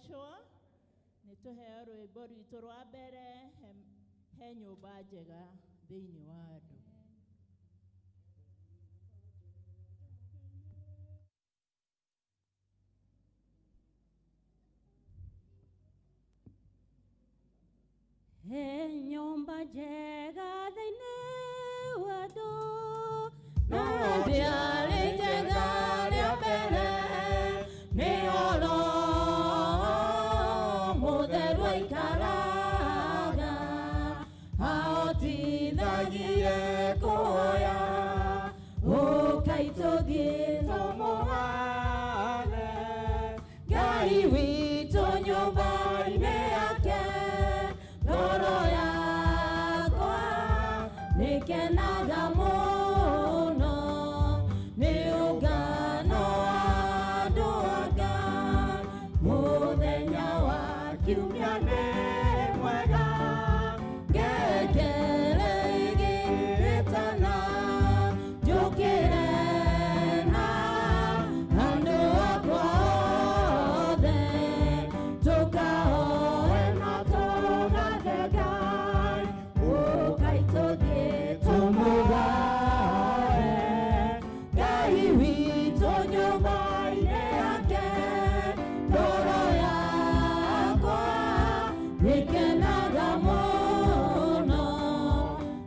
Kũgocwo. Nĩ tũheo rwĩmbo rwitũ rwa mbere he nyũmba njega thĩinĩ wa andũ. He nyũmba njega thĩinĩ wa andũ, no ndĩarĩ njega rĩa mbere, nĩ oro mũtheru aikaraga, ahotithagie kuoya, ũkai tũthiĩ tũmũgathe Ngai witũ nyũmba-inĩ yake, ngoro yakwa nĩkenaga mũno nĩ ũngano wa andũ a Ngai. Mũthenya wa kiumia nĩ mwega, ngengere igĩtana, njũkĩre na andũ akwa othe, tũkahoe na tũgathe Ngai, ũkai tũthiĩ tũmũgathe Ngai witũ nyũmba-inĩ yake, ngoro yakwa nĩkenaga mũno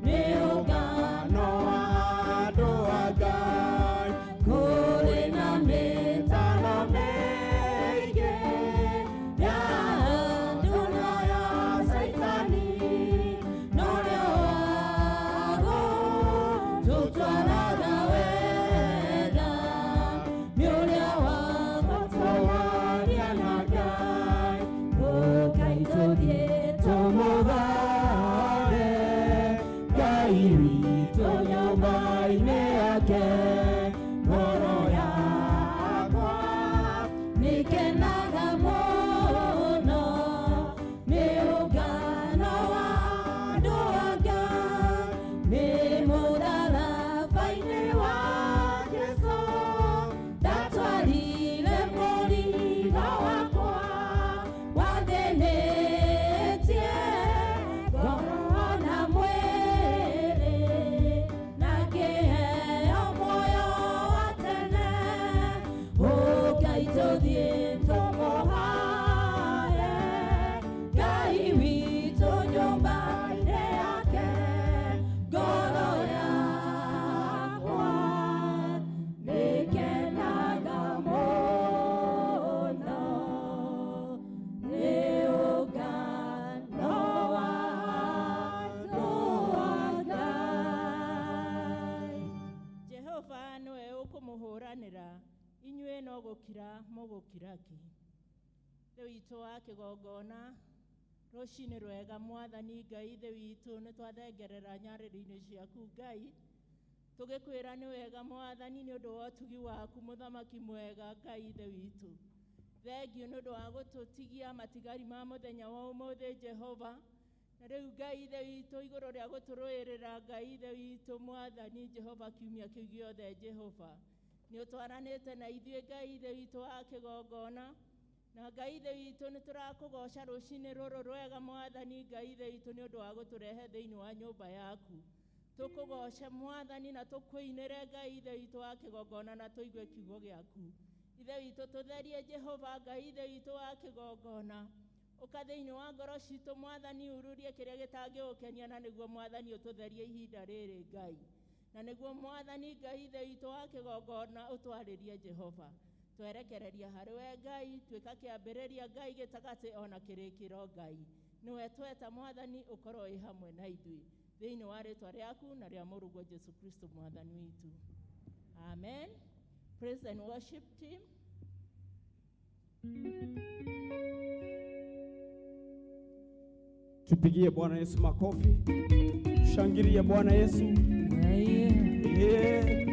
nĩ ũngano wa andũ a Ngai. Kũrĩ na mĩtaro mĩingĩ ya andũ na ya Caitani, no ũrĩa wago tũtwaraga wega nĩ ũrĩa wa gũtũaria na Ngai. Ũkai tũthiĩ Tũmũgathe Ngai witũ nyũmba-inĩ yake, ngoro yakwa nĩkenaga mũno nĩ ũngano wa andũ a Ngai, nĩ mũtharaba-inĩ wa Jesũ ndatwarire mũrigo wakwa wathĩnĩtie ngoro na mwĩrĩ, na ngĩheo muoyo wa tene. Ũkai tũthiĩ tũmũhae Ngai witũ nyũmba-inĩ yake, ngoro yakwa nĩkenaga mũno nĩ ũngano wa andũ a Ngai. Jehova nĩwe ũkũmũhũranĩra, inyuĩ no gũkira mũgũkira ki. Ithe witũ wa kĩgongona, rũcinĩ rwega Mwathani Ngai Ithe witũ, nĩ twathengerera nyarĩrĩ-inĩ ciaku Ngai, tũgĩkwĩra nĩ wega Mwathani nĩ ũndũ wa ũtugi waku mũthamaki mwega Ngai Ithe witũ. Thengiũ nĩ ũndũ wa gũtũtigia matigari ma mũthenya wa ũmũthĩ Jehova. Na rĩu Ngai Ithe witũ igũrũ rĩa gũtũrũĩrĩra Ngai Ithe witũ Mwathani Jehova kiumia kĩu gĩothe Jehova. Nĩ ũtwaranĩte na ithuĩ Ngai Ithe witũ wa kĩgongona. Na Ngai Ithe witũ nĩ tũrakũgoca rũcinĩ rũrũ rwega Mwathani Ngai Ithe witũ nĩ ũndũ wa gũtũrehe thĩinĩ wa nyũmba yaku. Tũkũgoce Mwathani na tũkũinĩre Ngai Ithe witũ wa kĩgongona na tũigue kiugo gĩaku. Ithe witũ tũtherie Jehova Ngai Ithe witũ wa kĩgongona. Ũka thĩinĩ wa ngoro citũ Mwathani ururie kĩrĩa gĩtangĩgũkenia na nĩguo Mwathani ũtũtherie ihinda rĩrĩ Ngai. Na nĩguo Mwathani Ngai Ithe witũ wa kĩgongona ũtwarĩrie Jehova. Twerekereria harĩ we Ngai, tuĩka kĩambĩrĩria Ngai gĩtagatĩ ona kĩrĩkĩro Ngai. Nĩwe tweta Mwathani ũkorwo wĩ hamwe na ithuĩ. Thĩinĩ wa rĩtwa rĩaku na rĩa mũrũguo Jesu Kristo Mwathani witũ. Amen. Praise and worship team. Tupigie Bwana Yesu makofi, tushangilie Bwana Yesu.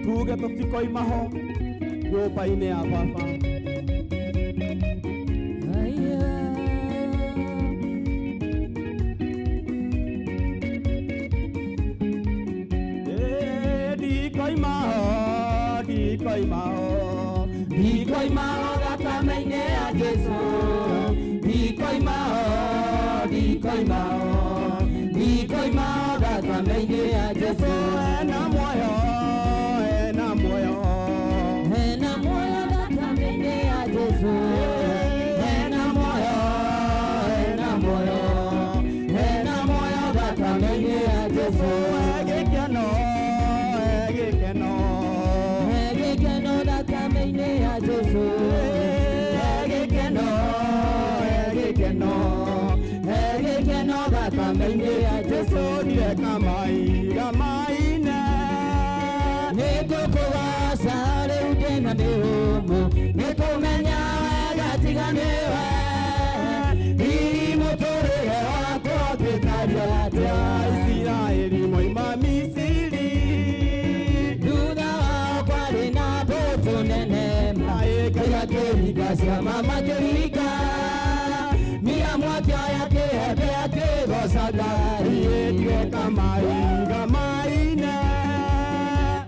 Tuge tũtikoima ho nyũmba-inĩ ya baba. Ndikoima ho, ndikoima ho, Ndikoima ho thakame-inĩ ya Jesu. Ndikoima ndikoima thakame-inĩ ya Jesu. Ena muoyo, ena muoyo, Hena muoyo thakame-inĩ ya Jesu. Hena muoyo, hena muoyo, hena muoyo thakame-inĩ ya Jesu. Gĩkeno, gĩkeno, He gĩkeno thakame-inĩ ya Jesu. He gĩkeno, he gĩkeno, he gĩkeno thakame-inĩ ya Jesu. Jesu ndire kamaine. Nĩngũkũgoca rĩu ndĩna mĩhũmũ, nĩkũmenya wega tiga nĩwe. Hihi mũtũrĩre wakwa ũngĩtariĩ atĩa? Isiraeli moima Misiri, Thutha wao kwarĩ na mbũtũ nene, kĩrĩa kĩringa ciama makĩringa. Miriamu akĩoya kĩhembe akĩgoca Ngai. Ndire kamaine.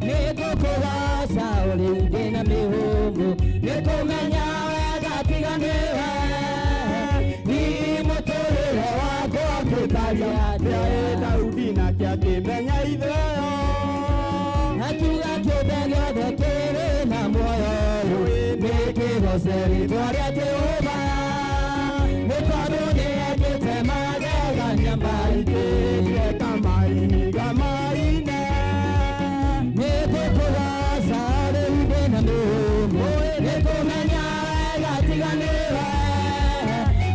Nĩngũkũgoca rĩu ndĩna mĩhũmũ, nĩkũmenya wega tiga nĩwe. Hihi mũtũrĩre wakwa ũngĩtariĩ atĩa? Daudi nake akĩmenya itheo, Akiuga kĩũmbe gĩothe kĩrĩ na muoyo nĩkĩgoce rĩtwa rĩa Jehova, nĩ tondũ nĩekĩte magegania maingĩ. Ndire kamaine. Nĩngũkũgoca rĩu ndĩna mĩhũmũ, nĩkũmenya wega tiga nĩwe.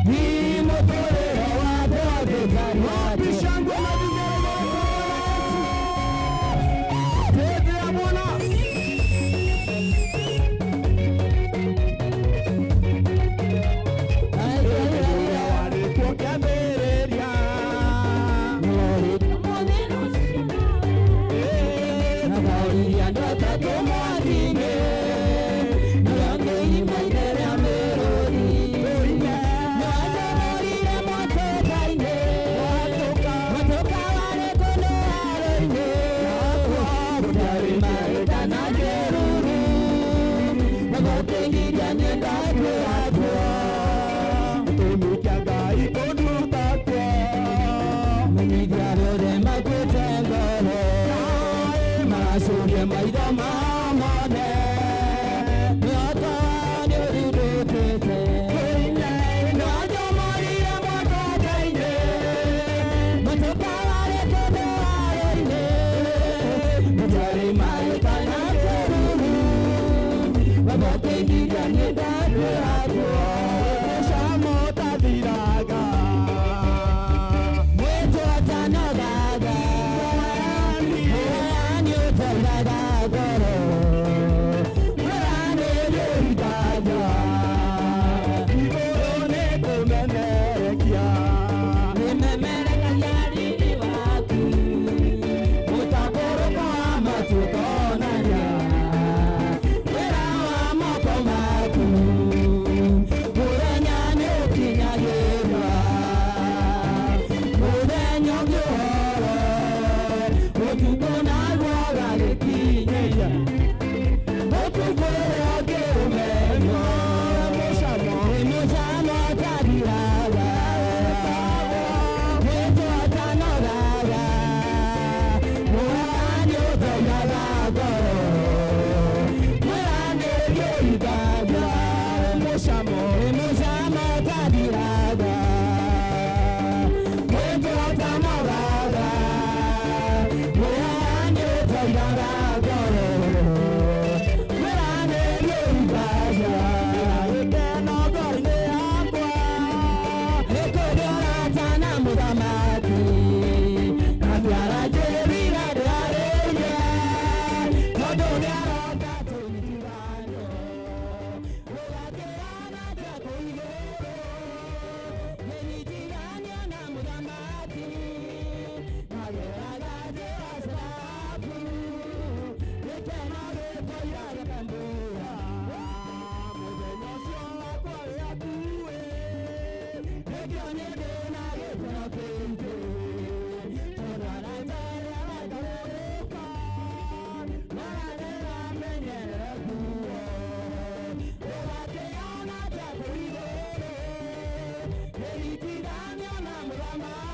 Hihi mũtũrĩre wakwa ũngĩtariĩ atĩa? Shangwe na vigelegele kwa Bwana Yesu. Tete ya Bwana. Warĩkuo kĩambĩrĩria, Nagaũria andũ atatũ mwaki-inĩ, nĩo rĩa mĩrũthi. Nĩwanjamũrire mwatũka-inĩ, mwatũka warĩ kũndũ werũ-inĩ, gũtiarĩ maĩ kana kĩruru, na gũkĩngiria niĩ ndakwĩra kuo. Gĩtũmi kĩa Ngai kũnduta kuo, Menyithia arĩa othe makuĩte ngoro, macurie maitho mao mone, mwĩhoko wao nĩũrindũkĩte. Nĩwanjamũrire mwatũka-inĩ, mwatũka warĩ kũndũ werũ-inĩ, gũtiarĩ maĩ kana kĩruru, na gũkĩngiria niĩ ndakwĩra kuo. Mũcamo ũtathiraga, Mwĩtũ ũtanogaga, mũheani ũtairaga ngoro, mwĩrani nĩũhingagia. Igũrũ nĩ kũmemerekia, Nĩmemerekagia riri waku, mũtambũrũko wa matu ũkonania wĩra wa moko maku. Mũthenya nĩũkinyagĩria, mũthenya ũngĩ ũhoro, ũtukũ naguo ũgagĩkinyĩria, ũtukũ ũrĩa ũngĩ ũmenyo. Mũcamo, Nĩ mũcamo ũtathiraga, mwĩtũ ũtanogaga, mũheani ũtairaga ngoro, mwĩrani nĩũhingagia. Mũcamo, Nĩ mũcamo ũtathiraga, mwĩtũ ũtanogaga, mũheani ũtairaga ngoro, mwĩrani nĩũhingagia. Gĩkeno ngoro-inĩ yakwa, Nĩkũrĩ ũrata na mũthamaki, na nĩaranjĩrire ndĩarĩire, tondũ nĩaroka tũnyitithanio, gũgakĩhana ta kũigĩrwo, nĩnyitithanio na mũthamaki, nageraga njĩra ciaku, gĩkeno gĩkoira gĩkambũra. Mũthenya ũcio wakwa wĩ hakuhĩ, Nĩkĩo niĩ ndĩna gĩkeno kĩingĩ, tondũ arata arĩa magarũrũka, maranĩra kuo, gũgakĩhana ta kũrĩ igũrũ, nĩnyitithanio na mũthamaki.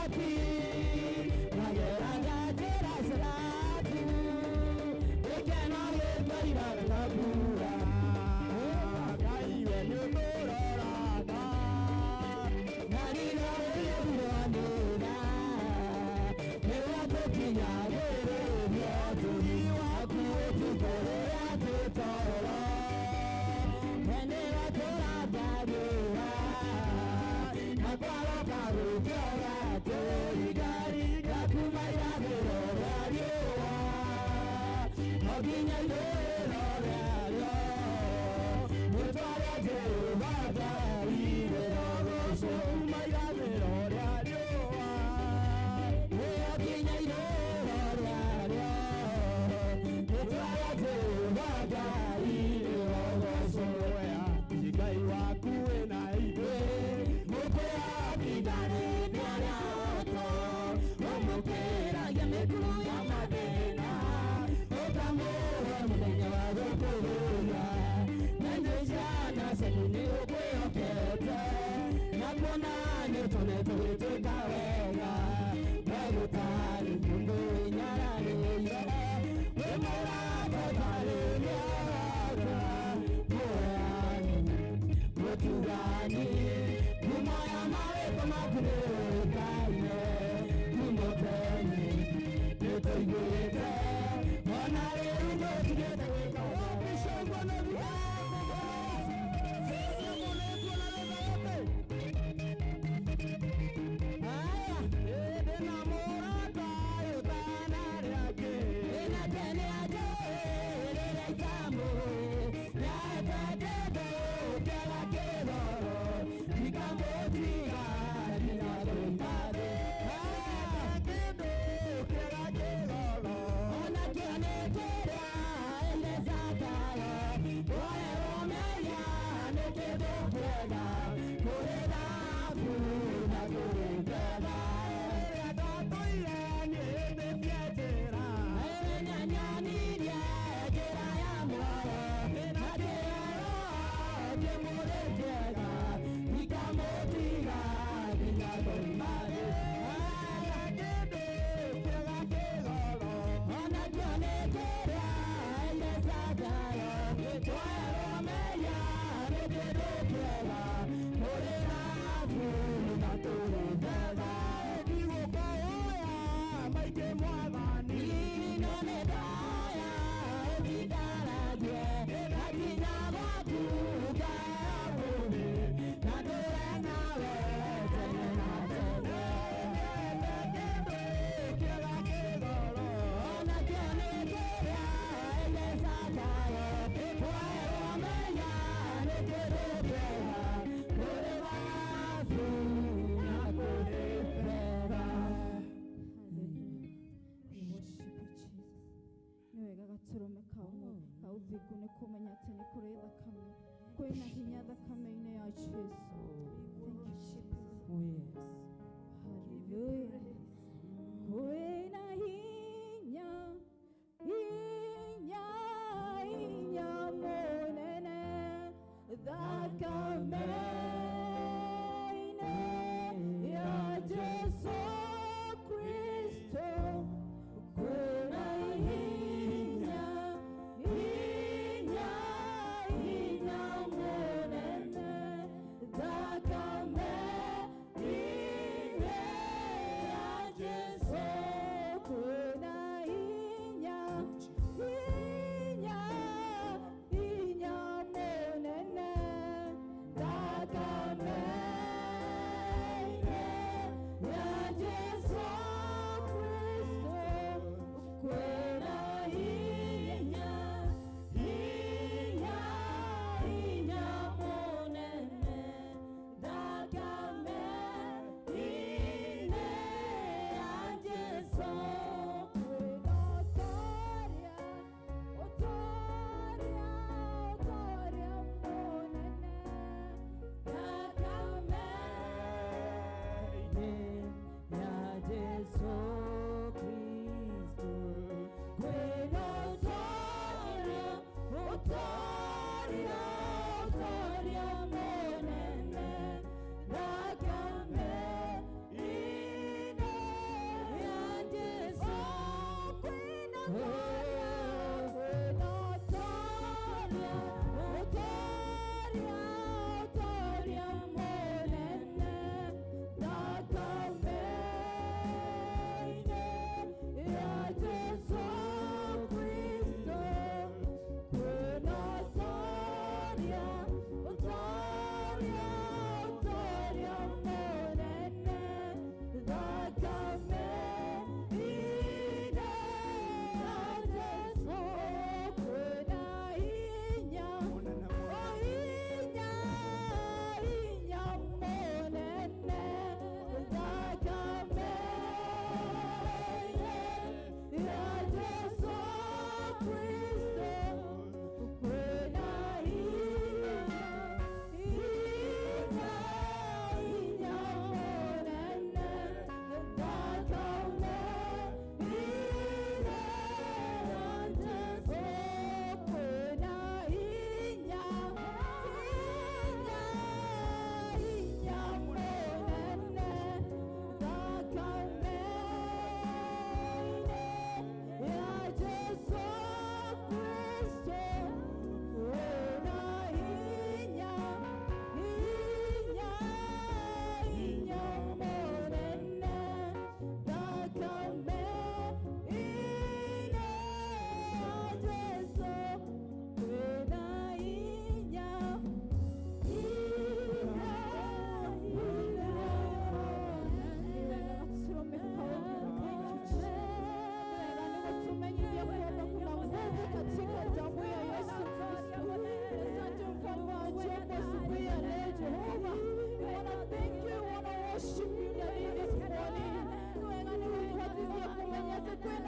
Oh,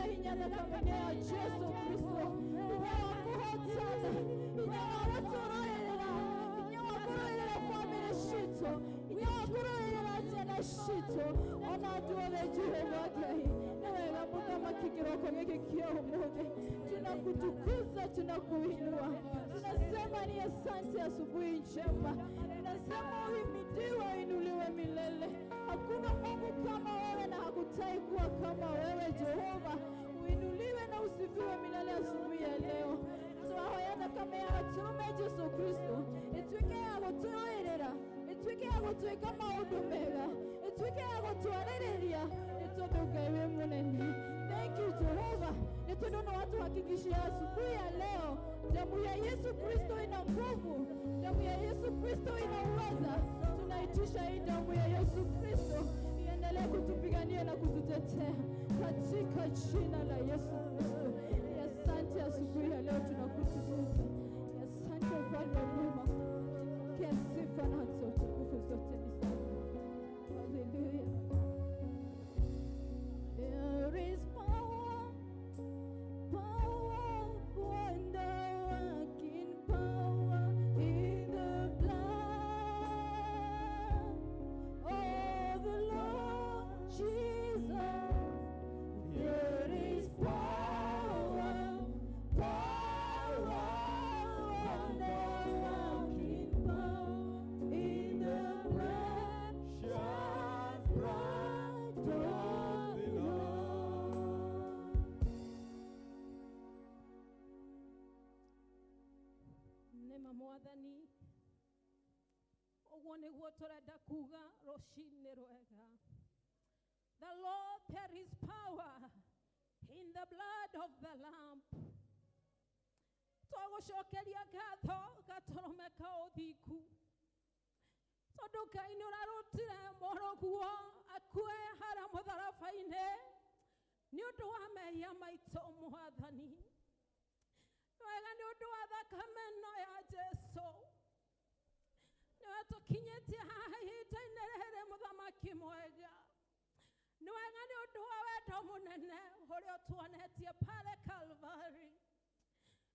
Hinya thakame ya Jesu Kristo, hinya wa kũhotana, hinya wa gũtũrũĩrĩra, hinya wa kũrũĩrĩra bamĩrĩ citũ, hinya wa kũrũĩrĩra ciana citũ, ona andũ othe. Jehova Ngai, nĩ wega mũthamaki, kĩroko gĩkĩ kĩa ũmũthĩ tunakutukuza, tunakuinua, tunasema ni asante. Asubuhi njema, tunasema uhimidiwe, uinuliwe milele. Hakuna Mungu kama wewe na hakutai kuwa kama wewe. Jehova, uinuliwe na usifiwe milele. Asubuhi ya leo twahoya thakame ya gatũrũme Jesu Kristo ĩtuĩke ya gũtũrũĩrĩra, ĩtuĩke ya gũtwĩka maũndũ mega, ĩtuĩke ya gũtwarĩrĩria, nĩ tondũ Ngai wĩ mũnene. Thank you, Jehova, nĩ tondũ nĩ watuhakikishia asubuhi ya leo damu ya Yesu Kristo ina nguvu, damu ya Yesu Kristo ina uweza. Tunaitisha hii damu ya Yesu Kristo iendelee kutupigania na kututetea katika jina la Yesu Kristo. Ni asante, asubuhi ya leo tunakutukuza. Ni asante, mfalme mwema, pokea sifa na hata utukufu, zote ni zako. Hallelujah. There is power, power, wonder working power in the blood of the Lord Jesus. There is power, power, wonder working power in the precious blood of the Lord. Nĩma mwathani, ũguo nĩguo tũrenda kuga rũcinĩ rwega. The Lord, there is power in the blood of the Lamb. Twagũcokeria ngatho gatũrũme ka ũthingu, tondũ Ngai nĩ ũrarutire mũrũguo akue harĩa mũtharaba-inĩ nĩ ũndũ wa mehia maitũ. Mwathani, wega nĩ ũndũ wa thakame ĩno ya Jesu nĩwe tũkinyĩtie haha ihinda-inĩ rĩrĩ. Mũthamaki mwega, nĩ wega nĩ ũndũ wa wendo mũnene ũrĩa ũtuonetie pale Calvary.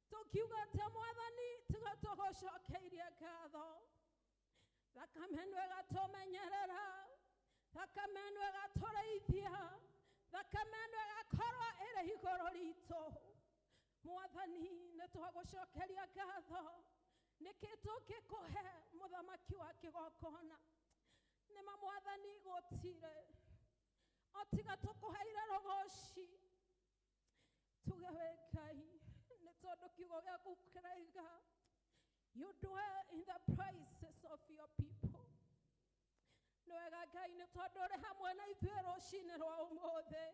Tũkiuga atĩ mwathani, tiga tũgũcokeirie ngatho. Thakame ĩno ĩgatũmenyerera, thakame ĩno ĩgatũrĩithia, thakame ĩno ĩgakorwo ĩrĩ igũrũ ritũ. Mwathani, nĩ twagũcokeria ngatho. Nĩkĩ tũngĩkũhe, mũthamaki wa kĩgongona? Nĩma mwathani, gũtirĩ o tiga tũkũheire rũgoci, tuge wĩ Ngai, nĩ tondũ kiugo gĩaku kĩraiga you dwell in the praises of your people. Nĩ wega Ngai, nĩ tondũ ũrĩ hamwe na ithuĩ rũcinĩ rwa ũmũthĩ,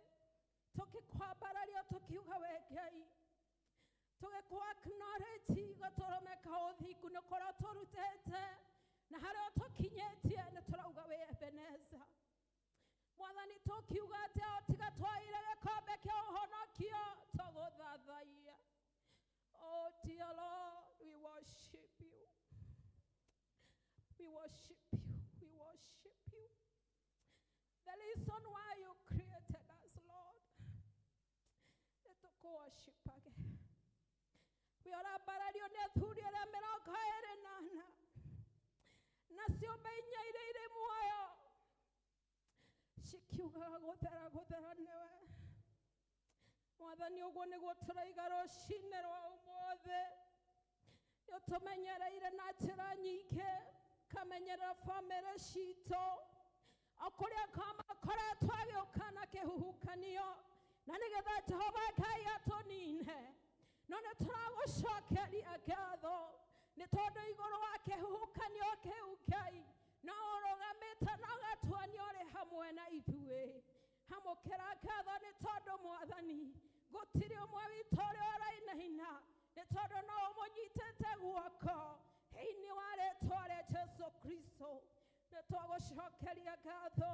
tũkĩkwambararia, tũkiuga we Ngai, tũgĩkũ acknowledge gatũrũme ka ũthingu nĩ kũrĩa tũrutĩte na harĩa ũtũkinyĩtie, nĩ tũrauga wĩ Ebeneza. Mwathani, tũkiuga atĩ o tiga twaire gĩkombe kĩa ũhonokio tũgũthathaiya. Oh dear Lord, we worship you, we worship you, we worship you. The reason why you created us, Lord, nĩ tũkũworshipage. We ũrambarario nĩ athuri arĩa 24 na ciũmbe inya iria irĩ muoyo, cikiugaga gũthera, gũthera nĩwe mwathani. Ũguo nĩguo tũraiga rũcinĩ rwa ũmũthĩ. Nĩ ũtũmenyereire na njĩra nyingĩ, kamenyerera bamĩrĩ citũ o kũrĩa makoretwo agĩũka na kĩhuhũkanio na nĩgetha Jehova Ngai atũnine, no nĩ tũragũcokeria ngatho nĩ tondũ igũrũ wa kĩhuhũkanio kĩu, Ngai, no ũrũgamĩte na ũgatuonia ũrĩ hamwe na ithuĩ. Hamũkĩra ngatho, nĩ tondũ mwathani, gũtirĩ ũmwe witũ ũrĩa ũrainaina, nĩ tondũ no ũmũnyitĩte guoko. Thĩinĩ wa rĩtwa rĩa Jesu Kristo, nĩ twagũcokeria ngatho,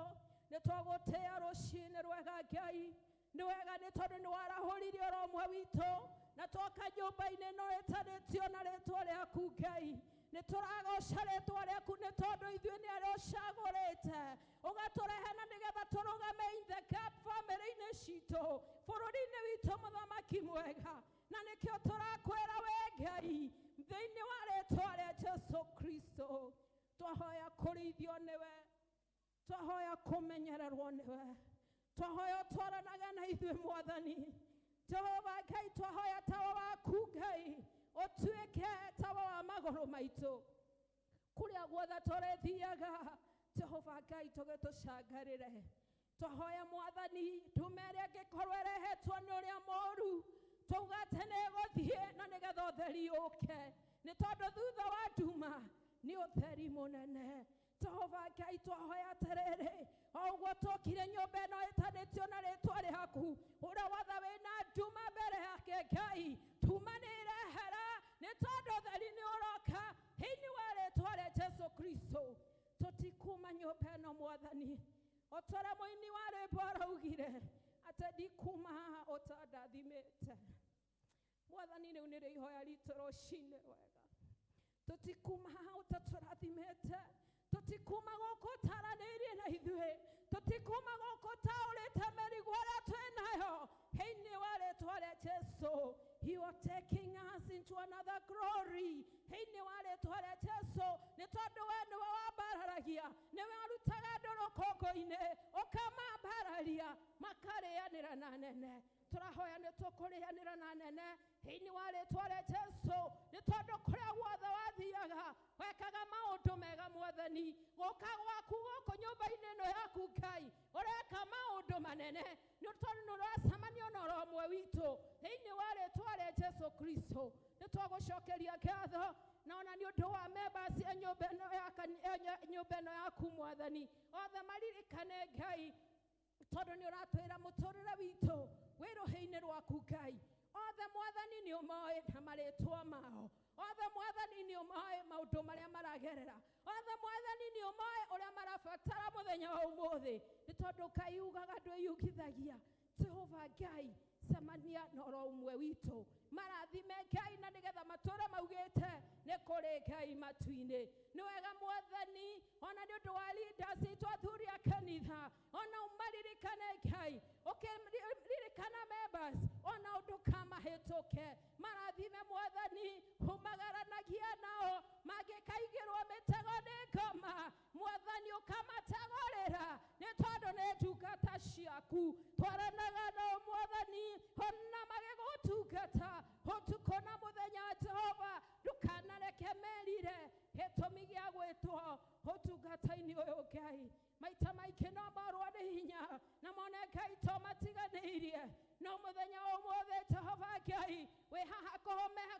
nĩ twagũtĩĩa rũcinĩ rwega. Ngai, nĩ wega, nĩ tondũ nĩ warahũririe oro ũmwe witũ na twoka nyũmba-inĩ ĩno ĩtanĩtio na rĩtwa rĩaku. Ngai, nĩ tũragoca rĩtwa rĩaku, nĩ tondũ ithuĩ nĩ arĩa ũcagũrĩte ũgatũrehe na nĩgetha tũrũgame in the gap bamĩrĩ-inĩ citũ, bũrũri-inĩ witũ. Mũthamaki mwega, na nĩkĩo tũrakwĩra we Ngai thĩinĩ wa rĩtwa rĩa Jesu Kristo. Twahoya kũrĩithio nĩwe, twahoya kũmenyererwo nĩwe, twahoya ũtwaranaga na ithuĩ Mwathani Jehova Ngai. Twahoya tawa waku Ngai ũtuĩke tawa wa magũrũ maitũ kũrĩa guothe tũrĩthiaga. Jehova Ngai, tũgĩtũcangarĩre. Twahoya Mwathani, ndume ĩrĩa ĩngĩkorwo ĩrehetwo nĩ ũrĩa mũũru, twauga atĩ nĩ ĩgũthiĩ na nĩgetha ũtheri ũke, nĩ tondũ thutha wa nduma nĩ ũtheri mũnene. Jehova Ngai, twahoya atĩrĩrĩ, o ũguo tũkire nyũmba ĩno ĩtanĩtio na rĩtwa rĩaku, ũrĩa wothe wĩna nduma mbere yake Ngai, nduma nĩ ĩrehera, nĩ tondũ ũtheri nĩ ũroka thĩinĩ wa rĩtwa rĩa Jesu Kristo. Tũtikuma nyũmba ĩno Mwathani, o ta ũrĩa mũini wa rwĩmbo araugire atĩ ndikuma haha ũtandathimĩte. Mwathani, rĩu nĩrĩo ihoya ritũ rũcinĩ rwega. Tũtikuma haha ũtatũrathimĩte, tũtikuma gũkũ ũtaranĩirie na ithuĩ, tũtikuma gũkũ ũtaũrĩte mĩrigo ĩrĩa twĩ nayo thĩinĩ wa rĩtwa rĩa Jesu. You are taking us into another glory thĩinĩ wa rĩtwa rĩa Jesu, nĩ tondũ we nĩwe wambararagia, nĩwe warutaga andũ rũkũngũ-inĩ ũkamambararia makarĩanĩra na nene. Tũrahoya nĩ tũkũrĩanĩra na nene thĩinĩ wa rĩtwa rĩa Jesu, nĩ tondũ kũrĩa guothe wathiaga wekaga maũndũ mega. Mwathani, gũka gwaku gũkũ nyũmba-inĩ ĩno yaku Ngai, ũreka maũndũ manene, nĩ tondũ nĩ ũracemanio na ũro ũmwe witũ thĩinĩ wa rĩtwa rĩa Jesu Kristo. Nĩ twagũcokeria ngatho na ona nĩ ũndũ wa members a nyũmba ĩno ya nyũmba ĩno yaku Mwathani, othe maririkane Ngai, tondũ nĩ ũratwĩra mũtũrĩre witũ wĩ rũhĩ-inĩ rwaku Ngai. Othe Mwathani nĩ ũmoĩ na marĩtwa mao, othe Mwathani nĩ ũmoĩ maũndũ marĩa maragerera, othe Mwathani nĩ ũmoĩ ũrĩa marabatara mũthenya wa ũmũthĩ, nĩ tondũ Ngai ugaga ndwĩyugithagia. Jehova Ngai, cemania na oro ũmwe witũ, marathime Ngai, na nĩgetha matũre maugĩte nĩ kũrĩ Ngai matu-inĩ. Nĩ wega Mwathani, ona nĩ ũndũ wa leaders itũ, athuri a kanitha, ona ũmaririkane Ngai, ũkĩririkana members, ona ũndũ kamahĩtũke, marathime Mwathani, ũmagaranagia nao mangĩkaigĩrwo mĩtego nĩ ngoma, Mwathani ũkamategũrĩra, nĩ tondũ nĩ ndungata ciaku. Twaranaga nao Mwathani, ona magĩgũtungata ũtukũ na mũthenya. Jehova, ndũkanareke merire gĩtũmi gĩa gwĩtwo ũtungata-inĩ ũyũ Ngai. Maita maingĩ no morwo nĩ hinya na mone Ngai to matiganĩirie, no mũthenya wa ũmũthĩ Jehova Ngai wĩ haha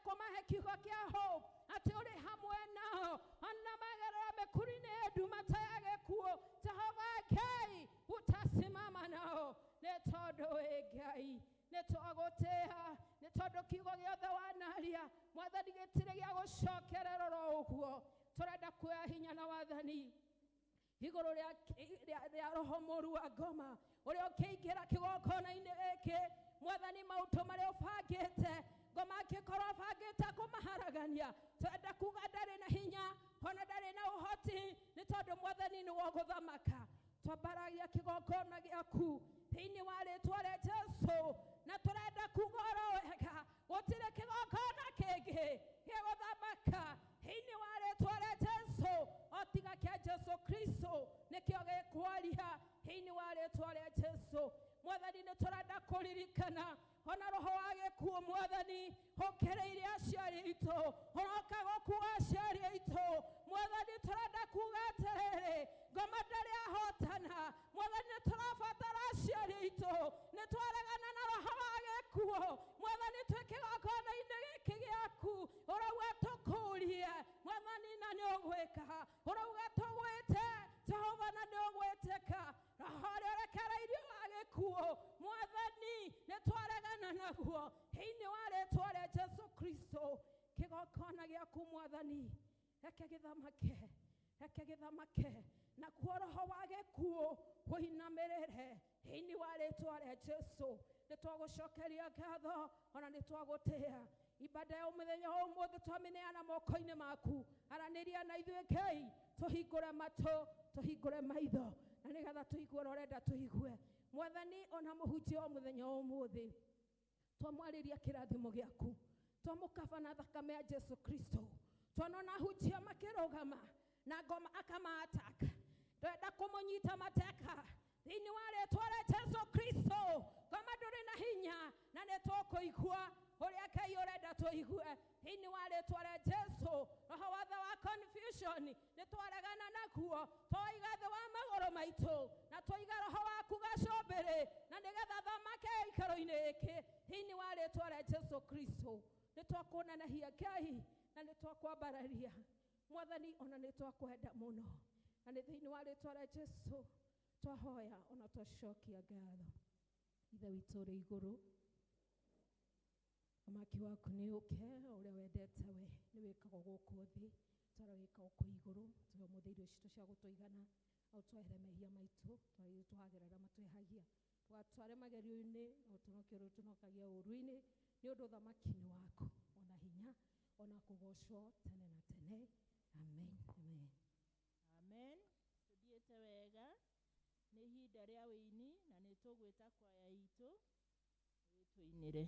kũmahe kiugo kĩa hope atĩ ũrĩ hamwe nao, ona magerera mĩkuru-inĩ ya nduma ta ya gĩkuũ, Jehova Ngai utasimama nao, nĩ tondũ wĩ Ngai. Nĩ twagũtĩĩa, nĩ tondũ kiugo gĩothe wanaria Mwathani gĩtirĩ gĩa gũcokerera oro ũguo. Tũrenda kuoya hinya na wathani igũrũ rĩa roho mũru wa ngoma ũrĩa ũkĩingĩra kĩgongona-inĩ gĩkĩ. Mwathani, maũndũ marĩa ũbangĩte, ngoma angĩkorwo abangĩte kũmaharagania, twenda kuga ndarĩ na hinya ona ndarĩ na ũhoti, nĩ tondũ Mwathani nĩ wogũthamaka. Twambaragia kĩgongona gĩaku thĩinĩ wa rĩtwa rĩa Jesu, na tũrenda kuga oro wega gũtirĩ kĩgongona kĩngĩ gĩgũthamaka thĩinĩ wa rĩtwa rĩa Jesu o tiga kĩa Jesu Kristo, nĩkĩo gĩkwaria thĩinĩ wa rĩtwa rĩa Jesu. Mwathani, nĩ tũrenda kũririkana ona roho wa gĩkuũ Mwathani ũkĩrĩire aciari aitũ, ũroka gũkua aciari aitũ. Mwathani, tũrenda kuga atĩrĩrĩ, ngoma ndarĩ ahotana. Mwathani, nĩ tũrabatara aciari aitũ, nĩ twaregana na roho wa gĩkuũ. Mwathani, twĩ kĩgongona-inĩ gĩkĩ gĩaku, ũrauga tũkũrie Mwathani na nĩ ũgwĩka, ũrauga tũgwĩte Jehova na nĩ ũgwĩtĩka. Roho ũrĩa ũrekereirio wa gĩkuũ Mwathani, nĩ twaregana naguo thĩinĩ wa rĩtwa rĩa Jesu Kristo. Kĩgongona gĩaku Mwathani, reke gĩthamake, reke gĩthamake, nakuo roho wa gĩkuũ ũinamĩrĩre thĩinĩ wa rĩtwa rĩa Jesu. Nĩ twagũcokeria ngatho ona nĩ twagũtĩĩa. Ibada ya mũthenya wa ũmũthĩ twamĩneana moko-inĩ maku. Aranĩria na ithuĩ Ngai, tũhingũre matũ, tũhingũre maitho, na nĩgetha tũigue ũrĩa ũrenda tũigue. Mwathani, ona mũhunjia wa mũthenya wa ũmũthĩ. Twamwarĩria kĩrathimo gĩaku, twamũkaba na thakame ya Jesu Kristo. Twanona hunjia makĩrũgama na ngoma akamaataka, ndwenda kũmũnyita mateka thĩinĩ wa rĩtwa rĩa Jesu Kristo. Ngoma ndũrĩ na hinya na nĩ tũkũigua ũrĩa Ngai ũrenda tũigue thĩinĩ wa rĩtwa rĩa Jesu. Roho wothe wa confusion nĩ twaregana naguo, twaiga thĩ wa magũrũ maitũ na twaiga roho waku gacũmbĩrĩ na nĩgetha thamake gĩikaro-inĩ gĩkĩ thĩinĩ wa rĩtwa rĩa Jesu Kristo. Nĩ twakuonanagia Ngai na nĩ twakwambararia Mwathani, ona nĩ twakwenda mũno, na nĩ thĩinĩ wa rĩtwa rĩa Jesu twahoya ona twacokia ngatho. Ithe witũ ũrĩ igũrũ, ũmaki waku nĩ ũke, ũrĩa wendete we nĩ wĩkagwo gũkũ thĩ tara wĩkagwo kũu igũrũ. Tũhe ũmũthĩ irio citũ cia gũtũigana, na ũtwehere mehia maitũ tũhagĩra arĩa matwĩhagia, ndũgatware magerio-inĩ na ũtũnokie ũrĩa ũtũnokagia ũũru-inĩ, nĩ ũndũ ũthamaki nĩ waku, ona hinya ona kũgocwo tene na tene. Amen, amen. Amen. Tuthiĩte wega, nĩ ihinda rĩa wĩini na nĩ tũgwĩta kwaya itũ ĩtũinĩre.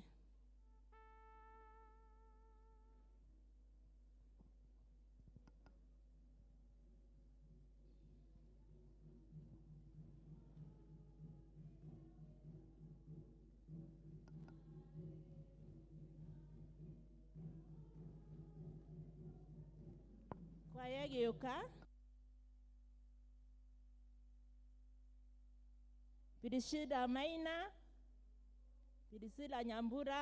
Kwaya ĩgĩũka, Priscilla Maina, Priscilla Nyambura,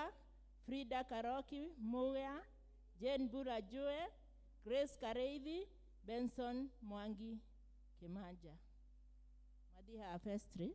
Frida Karoki Muya, Jane Bura Jue, Grace Kareithi, Benson Mwangi Kimanja. Madiha Festri.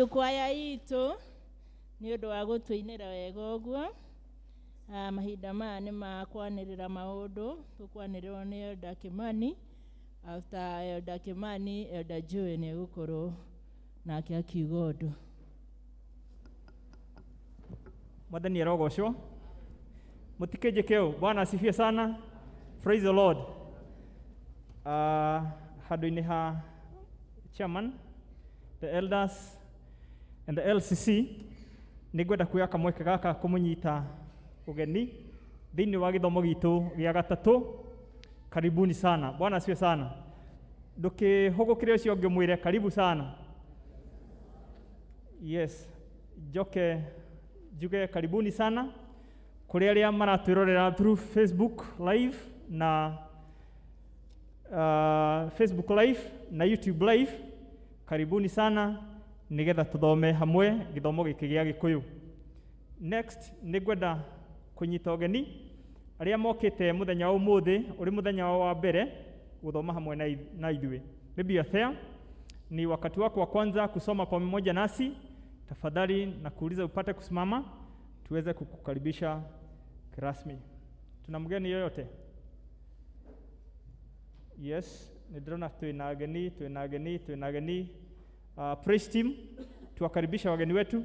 Thengiũ kwaya itũ nĩ ũndũ wa gũtũinĩra wega ũguo. Mahinda maya nĩ ma kwanĩrĩra maũndũ, tũkwanĩrĩrwo nĩ Elder Kimani. After Elder Kimani, Elder Joy nĩ egũkorwo nake akiuga ũndũ. Mwathani arogocwo. Mũtikĩnjĩke ũũ. Bwana asifiwe sana. Praise the Lord. Handũ-inĩ ha chairman, the elders and the LCC, nĩ ngwenda kuoya kamweke gaka kũmũnyita ũgeni thĩinĩ wa gĩthomo gitũ gĩa gatatũ. Karibuni sana. Bwana asifiwe sana. Ndũkĩhũgũkĩre ũcio ũngĩ ũmwĩre karibu sana. Yes, njoke njuge karibuni sana kũrĩ arĩa maratwĩrorera through Facebook Live na Facebook Live na YouTube Live. Karibuni sana nigetha tuthome hamwe gĩthomo gĩkĩ gĩa Gĩkũyũ. Next, nĩ ngwenda kũnyita ũgeni arĩa mokĩte mũthenya wa ũmũthĩ ũrĩ mũthenya wao wa mbere gũthoma hamwe na ithuĩ. Maybe you are there, ni wakati wako wa kwanza kusoma pamoja nasi, tafadhali na kuuliza upate kusimama tuweze kukukaribisha kirasmi. Tuna mgeni yoyote? Yes, nĩ ndĩrona twĩna ageni, twĩna ageni, twĩna ageni. Praise team, tuwakaribisha wageni wetu.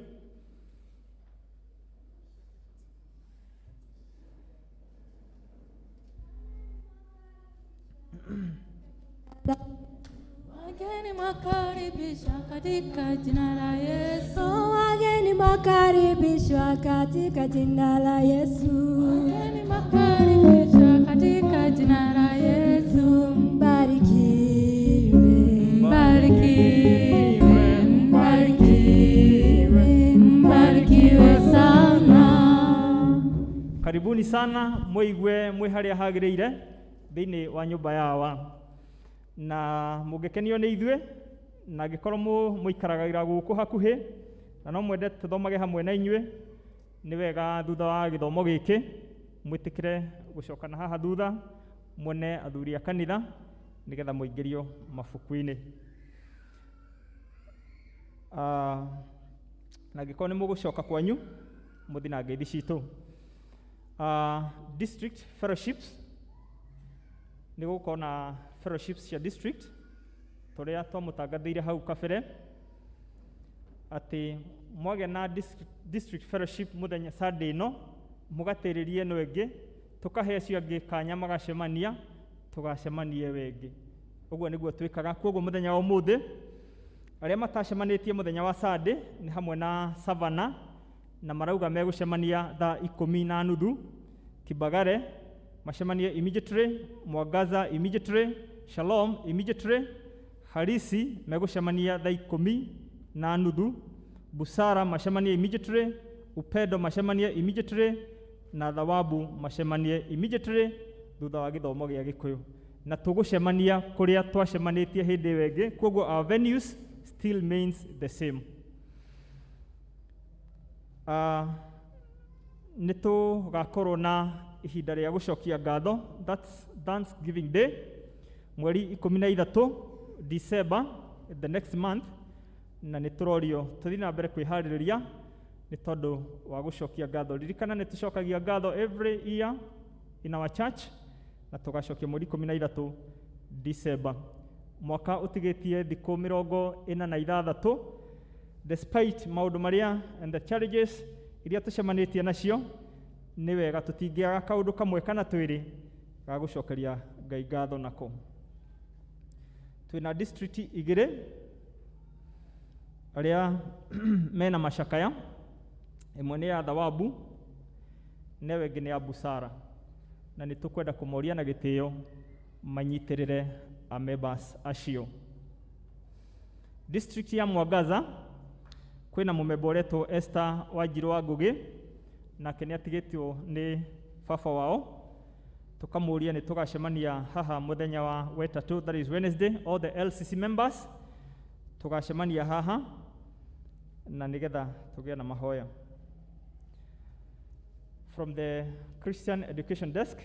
Wageni mwakaribishwa katika jina la Yesu. Wageni mwakaribishwa katika jina la Yesu. Wageni mwakaribishwa katika jina la Yesu. Mbarikiwe, Mbarikiwe, mbarikiwe, mbarikiwe sana. Karibuni sana mwĩigue mwĩ harĩa hagĩrĩire thĩinĩ wa nyũmba yawa, na mũngĩkenio nĩ ithuĩ na angĩkorwo mũikaragĩra gũkũ hakuhĩ na no mwende tũthomage hamwe na inyuĩ, nĩ wega thutha wa gĩthomo gĩkĩ mwĩtĩkĩre gũcoka na haha thutha muone athuri a kanitha nĩgetha mũingĩrio mabuku-inĩ. Na angĩkorwo nĩ mũgũcoka kwanyu mũthiĩ na ngeithi citũ. District fellowships, nĩ gũkorwo na fellowships cia district tũrĩa twamũtangathĩire hau kabere atĩ mwagĩa na district fellowship mũthenya Sunday ĩno mũgatĩrĩrie ĩno ĩngĩ, tũkahe acio angĩ kanya magacemania, tũgacemanie wengĩ. Ũguo nĩguo twĩkaga. Koguo mũthenya wa ũmũthĩ arĩa matacemanĩtie mũthenya wa Sunday nĩ hamwe na Savannah, na marauga megũcemania thaa 10:30. Kibagare macemanie immediately, Mwangaza immediately, Shalom immediately, Harisi megũcemania thaa 10:30, Busara macemanie immediately, Upendo macemanie immediately, na Thawabu macemanie immediately thutha wa gĩthomo gĩa Gĩkũyũ. Na tũgũcemania kũrĩa twacemanĩtie hĩndĩ ĩyo ĩngĩ, koguo our venues still remains the same. Nĩ tũgakorwo na ihinda rĩa gũcokia ngatho, that's Thanksgiving Day, mweri 13 December, the next month, na nĩ tũrorio tũthiĩ na mbere kwĩharĩrĩria nĩ tondũ wa gũcokia ngatho. Ririkana nĩ tũcokagia ngatho every year in our church, na tũgacokia mweri 13 December. Mwaka ũtigĩtie thikũ 46, despite maũndũ marĩa and the challenges iria tũcemanĩtie nacio, nĩ wega tũtingĩaga kaũndũ kamwe kana twĩrĩ ga gũcokeria Ngai ngatho nako. Twĩna district igĩrĩ arĩa mena macakaya, ĩmwe nĩ ya Thawabu na ĩyo ĩngĩ nĩ ya Busara, na nĩ tũkwenda kũmoria na gĩtĩo manyitĩrĩre a members acio. District ya Mwangaza kwĩna mũmemba ũretwo Esther Wanjirũ wa Ngũgĩ, nake nĩ atigĩtio nĩ baba wao, tũkamũria nĩ tũgacemania haha mũthenya wa wetatũ, that is Wednesday, all the LCC members tũgacemania haha na nĩgetha tũgĩe na mahoya. From the Christian Education Desk,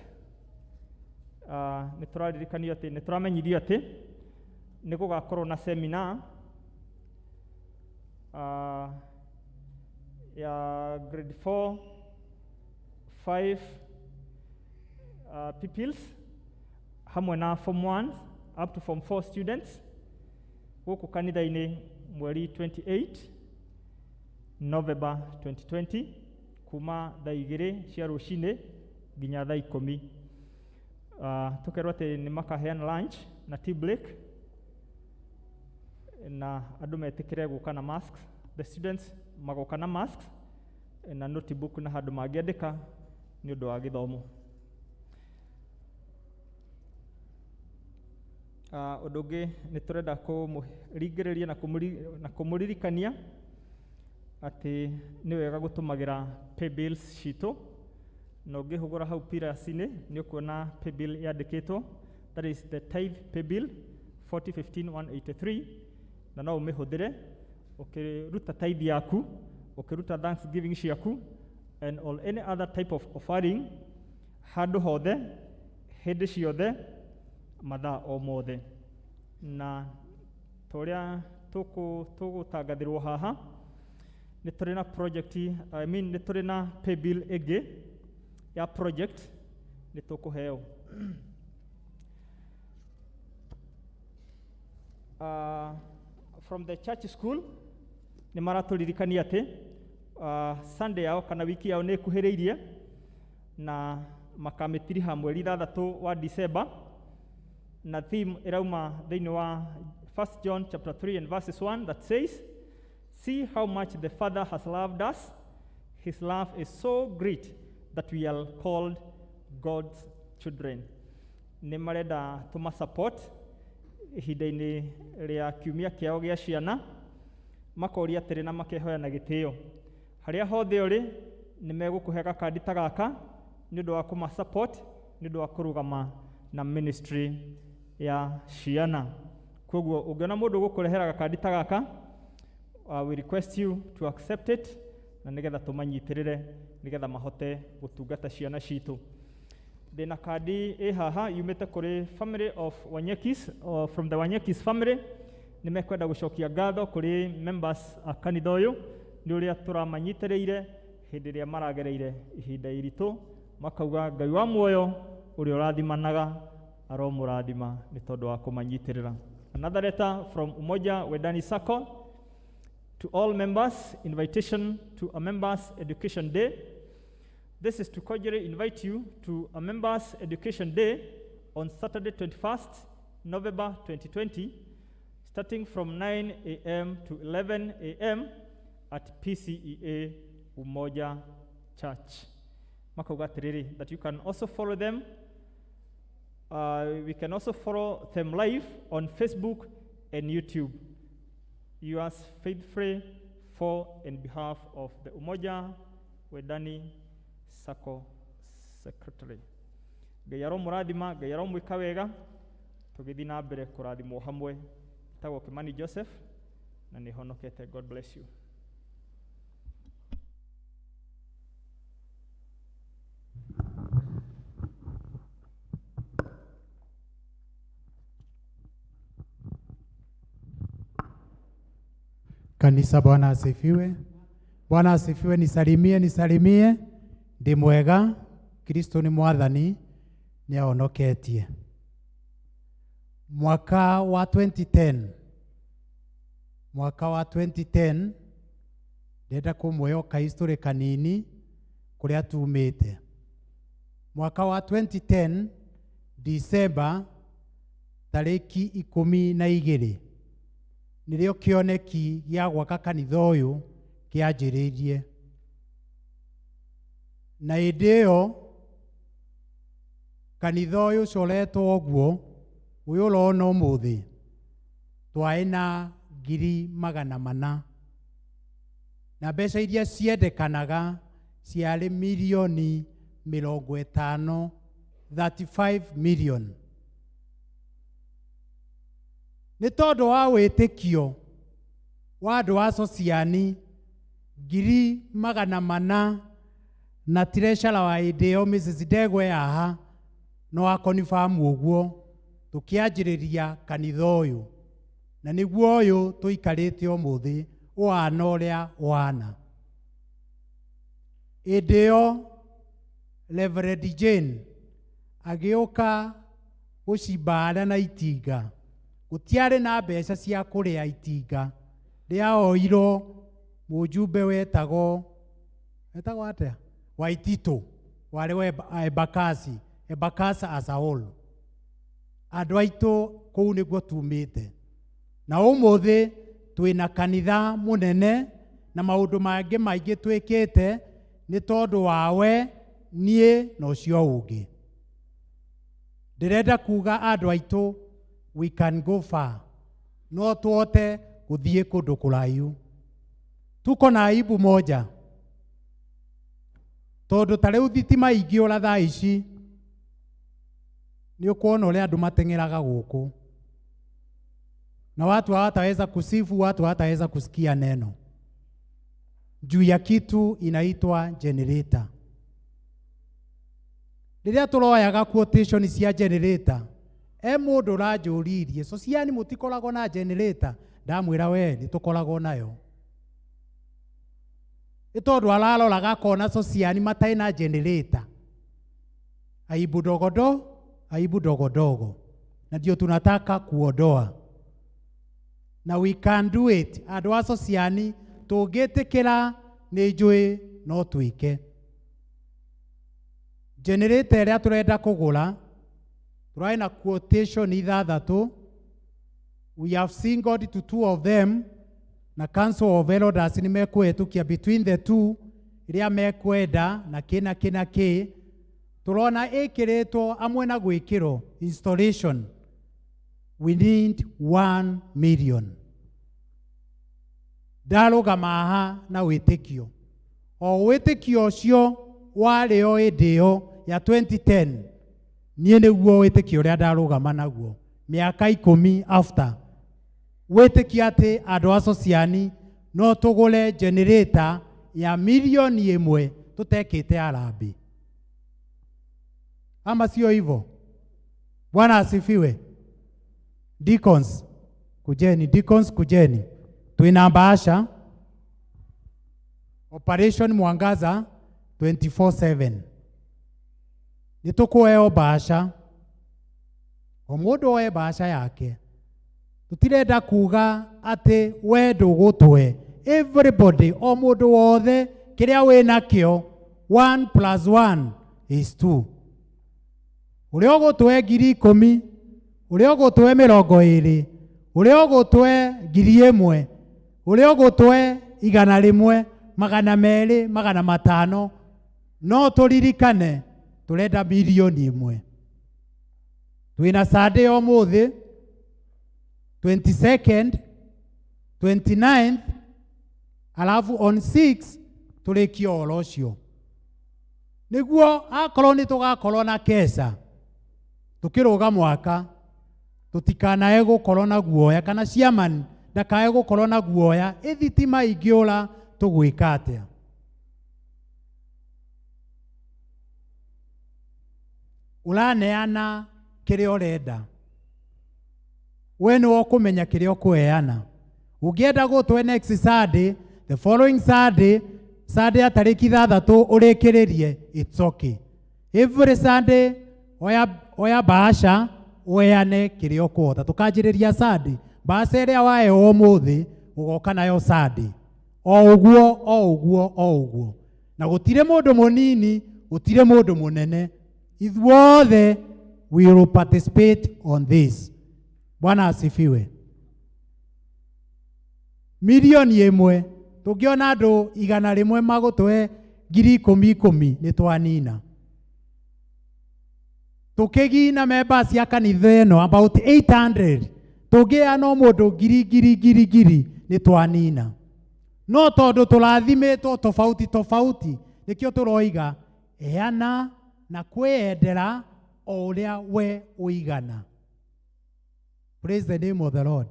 nĩ tũraririkanio atĩ nĩ tũramenyithio atĩ nĩ gũgakorwo na seminar. ya grade 4 5 pupils hamwe na form 1 up to form 4 students gũkũ kanitha-inĩ mweri 28 November 2020 kuma thaa 2 cia rũcinĩ nginya thaa 10. Tũkerwo atĩ nĩ makaheana lunch na tea break, na andũ metĩkĩre gũka na masks. The students magoka na masks na notebook na handũ mangĩandĩka nĩ ũndũ wa gĩthomo. Ũndũ ũngĩ nĩ tũrenda kũmũringĩrĩria na kũmũririkania atĩ nĩ wega gũtũmagĩra pay bills citũ, na ũngĩhũgũra hau pillars-inĩ nĩ ũkuona pay bill yandĩkĩtwo, that is the tithe pay bill 4015183, na no ũmĩhũthĩre ũkĩruta tithe yaku, ũkĩruta thanksgiving ciaku and all any other type of offering, handũ hothe, hĩndĩ ciothe, mathaa o mothe. Na ta ũrĩa tũgũtangathĩrwo haha, nĩ tũrĩ na project, I mean, nĩ tũrĩ na pay bill ĩngĩ ya project nĩ tũkũheo. From the church school nĩ maratũririkania atĩ Sunday yao kana wiki yao nĩ ĩkuhĩrĩirie, na makamĩtiriha mweri 6 wa December, na theme ĩrauma thĩinĩ wa 1 John chapter 3 and verses 1 that says, "See how much the Father has loved us. His love is so great that we are called God's children." Nĩ marenda tũma support ihinda-inĩ rĩa kiumia kĩao gĩa ciana, makoria atĩrĩ na makehoya na gĩtĩo, harĩa hothe ũrĩ nĩ megũkũhe gakandi ta gaka nĩ ũndũ wa kũma support, nĩ ũndũ wa kũrũgama na ministry ya ciana. Koguo ũngĩona mũndũ ũgũkũrehera gakandi ta gaka, we request you to accept it, na nĩgetha tũmanyitĩrĩre nĩgetha mahote gũtungata ciana citũ. Ndĩna kandi ĩ haha yumĩte kũrĩ family of Wanyekis, or from the Wanyekis family. Nĩ mekwenda gũcokia ngatho kũrĩ members a kanitha ũyũ nĩ ũrĩa tũramanyitĩrĩire hĩndĩ ĩrĩa maragereire ihinda iritũ, makauga Ngai wa muoyo ũrĩa ũrathimanaga aromũrathima nĩ tondũ wa kũmanyitĩrĩra. Another letter from Umoja Wendani Sacco to all members, invitation to a members education day. This is to cordially invite you to a members education day on Saturday 21st November 2020, starting from 9 a.m. to 11 a.m. at PCEA Umoja Church. Makauga atĩrĩrĩ, that you can also follow them. We can also follow them live on Facebook and YouTube. Yours faithfully for and behalf of the Umoja Wendani Sacco Secretary. Ngai aromũrathima, Ngai aromwĩka wega, tũgĩthiĩ na mbere kũrathimwo hamwe. Etagwo Kimani Joseph na nĩ honokete. God bless you. Kanisa, Bwana asifiwe. Bwana asifiwe. Nisalimie, nisalimie. Ndi mwega, Kristo ni mwathani, nĩ ahonoketie. Mwaka wa 2010, mwaka wa 2010, ndĩrenda kũmũhe ka history kanini kũrĩa tumĩte. Mwaka wa 2010 December tarĩki 12 nĩrĩo kĩoneki gĩa gwaka kanitha ũyũ kĩanjĩrĩirie, na hĩndĩ ĩyo kanitha ũyũ ũcoretwo ũguo ũyũ ũrona ũmũthĩ twarĩ na 400,000, na mbeca iria ciendekanaga ciarĩ mirioni 50, 35 million. Nĩ tondũ wa wĩtĩkio wa andũ a Sociani 400,000 na treasurer wa hĩndĩ ĩyo Mrs. Ndegwa haha no akonifirm ũguo, tũkĩanjĩrĩria kanitha ũyũ, na nĩguo ũyũ tũikarĩte ũmũthĩ. Ũhana ũrĩa ũhana. Hĩndĩ ĩyo Reverend Jane agĩũka gũcimba harĩa na itinga. Gũtiarĩ na mbeca cia kũrĩa itinga. Rĩaoirwo mũjumbe wetagwo wetagwo atĩa? Waititũ, warĩ wa Embakasi, Embakasi as a whole. Andũ aitũ kũu nĩguo tumĩte. Na ũmũthĩ twĩna kanitha mũnene na maũndũ mangĩ maingĩ twĩkĩte nĩ tondũ wawe niĩ na ũcio ũngĩ. Ndĩrenda kuga andũ aitũ, we can go far. No tuote gũthiĩ kũndũ kũraihu. Tuko na aibu moja. Tondũ ta rĩu thitima ingĩũra thaa ici, nĩ ũkuona ũrĩa andũ mateng'eraga gũkũ. Na watu hawataweza kusifu, watu hawataweza kusikia neno juu ya kitu inaitwa generator. Rĩrĩa tũroyaga quotation cia generator, e mũndũ ũranjũririe, Sociani mũtikoragwo na generator? Ndamwĩra we nĩ tũkoragwo nayo. Nĩ tondũ araroraga akona Sociani matarĩ na generator. Aibu dogodo, aibu dogodogo. Na ndio tunataka kuondoa. Na we can do it. Andũ a Sociani tũngĩtĩkĩra nĩ njũĩ no twĩke. Generator ĩrĩa tũrenda kũgũra, tũrarĩ na quotation ithathatũ. We have singled to two of them, na Council of Elders nĩ mekũhetũkia between the two ĩrĩa mekwenda na kĩ na kĩ na kĩ. Tũrona ĩkĩrĩtwo amwe na gwĩkĩrwo installation, we need 1 million. Ndarũgama haha na wĩtĩkio. O wĩtĩkio ũcio warĩ o hĩndĩ ĩyo ya 2010, niĩ nĩguo wĩtĩkio ũrĩa ndarũgama naguo mĩaka 10 after. Wĩtĩkio atĩ andũ a Sociani no tũgũre generator ya 1 million tũtekĩte harambee. Ama sio hivyo? Bwana asifiwe. Deacons, kujeni, deacons kujeni. Twina bahasha Operation Mwangaza 24/7. Nĩ tũkũheo bahasha. O mũndũ oe bahasha yake. Tũtirenda kuga atĩ we ndũgũtũhe. Everybody, o mũndũ wothe kĩrĩa wĩ nakĩo, 1 plus 1 is 2. Ũrĩa ũgũtũhe 10,000, ũrĩa ũgũtũhe 20, ũrĩa ũgũtũhe 1,000, ũrĩa ũgũtũhe 100, 200, 500, no tũririkane tũrenda 1 million. Twĩna Sunday ũmũthĩ 22nd, 29th, alafu on 6 tũrĩkie ũhoro ũcio. Nĩguo akorwo nĩ tũgakorwo na keca tũkĩrũga mwaka, tũtikanae gũkorwo na guoya, kana chairman ndakae gũkorwo na guoya ĩthitima ingĩũra tũgwĩka atĩa. Ũraneana kĩrĩa ũrenda, we nĩwe ũkũmenya kĩrĩa ũkũheana. Ũngĩenda gũtwe next Sunday, the following Sunday, Sunday ya tarĩki 6 ũrĩkĩrĩrie, it's okay. Every Sunday oya, oya bahasha ũheane kĩrĩa ũkũhota. Tũkanjĩrĩria Sunday, bahasha ĩrĩa waheo ũmũthĩ ũgoka nayo Sunday, o ũguo o ũguo o ũguo. Na gũtirĩ mũndũ mũnini, gũtirĩ mũndũ mũnene, ithuothe we will participate on this. Bwana asifiwe. 1 million tũngĩona andũ 100 magũtũhe 10,000 10,000 nĩ twanina. Tũkĩgina members cia kanitha ĩno about 800, tũngĩheana o mũndũ ngiri ngiri ngiri ngiri nĩ twanina. No tondũ tũrathimĩtwo tofauti tofauti, nĩkĩo tũroiga heana na kwĩyendera o ũrĩa we ũigana. Praise the name of the Lord.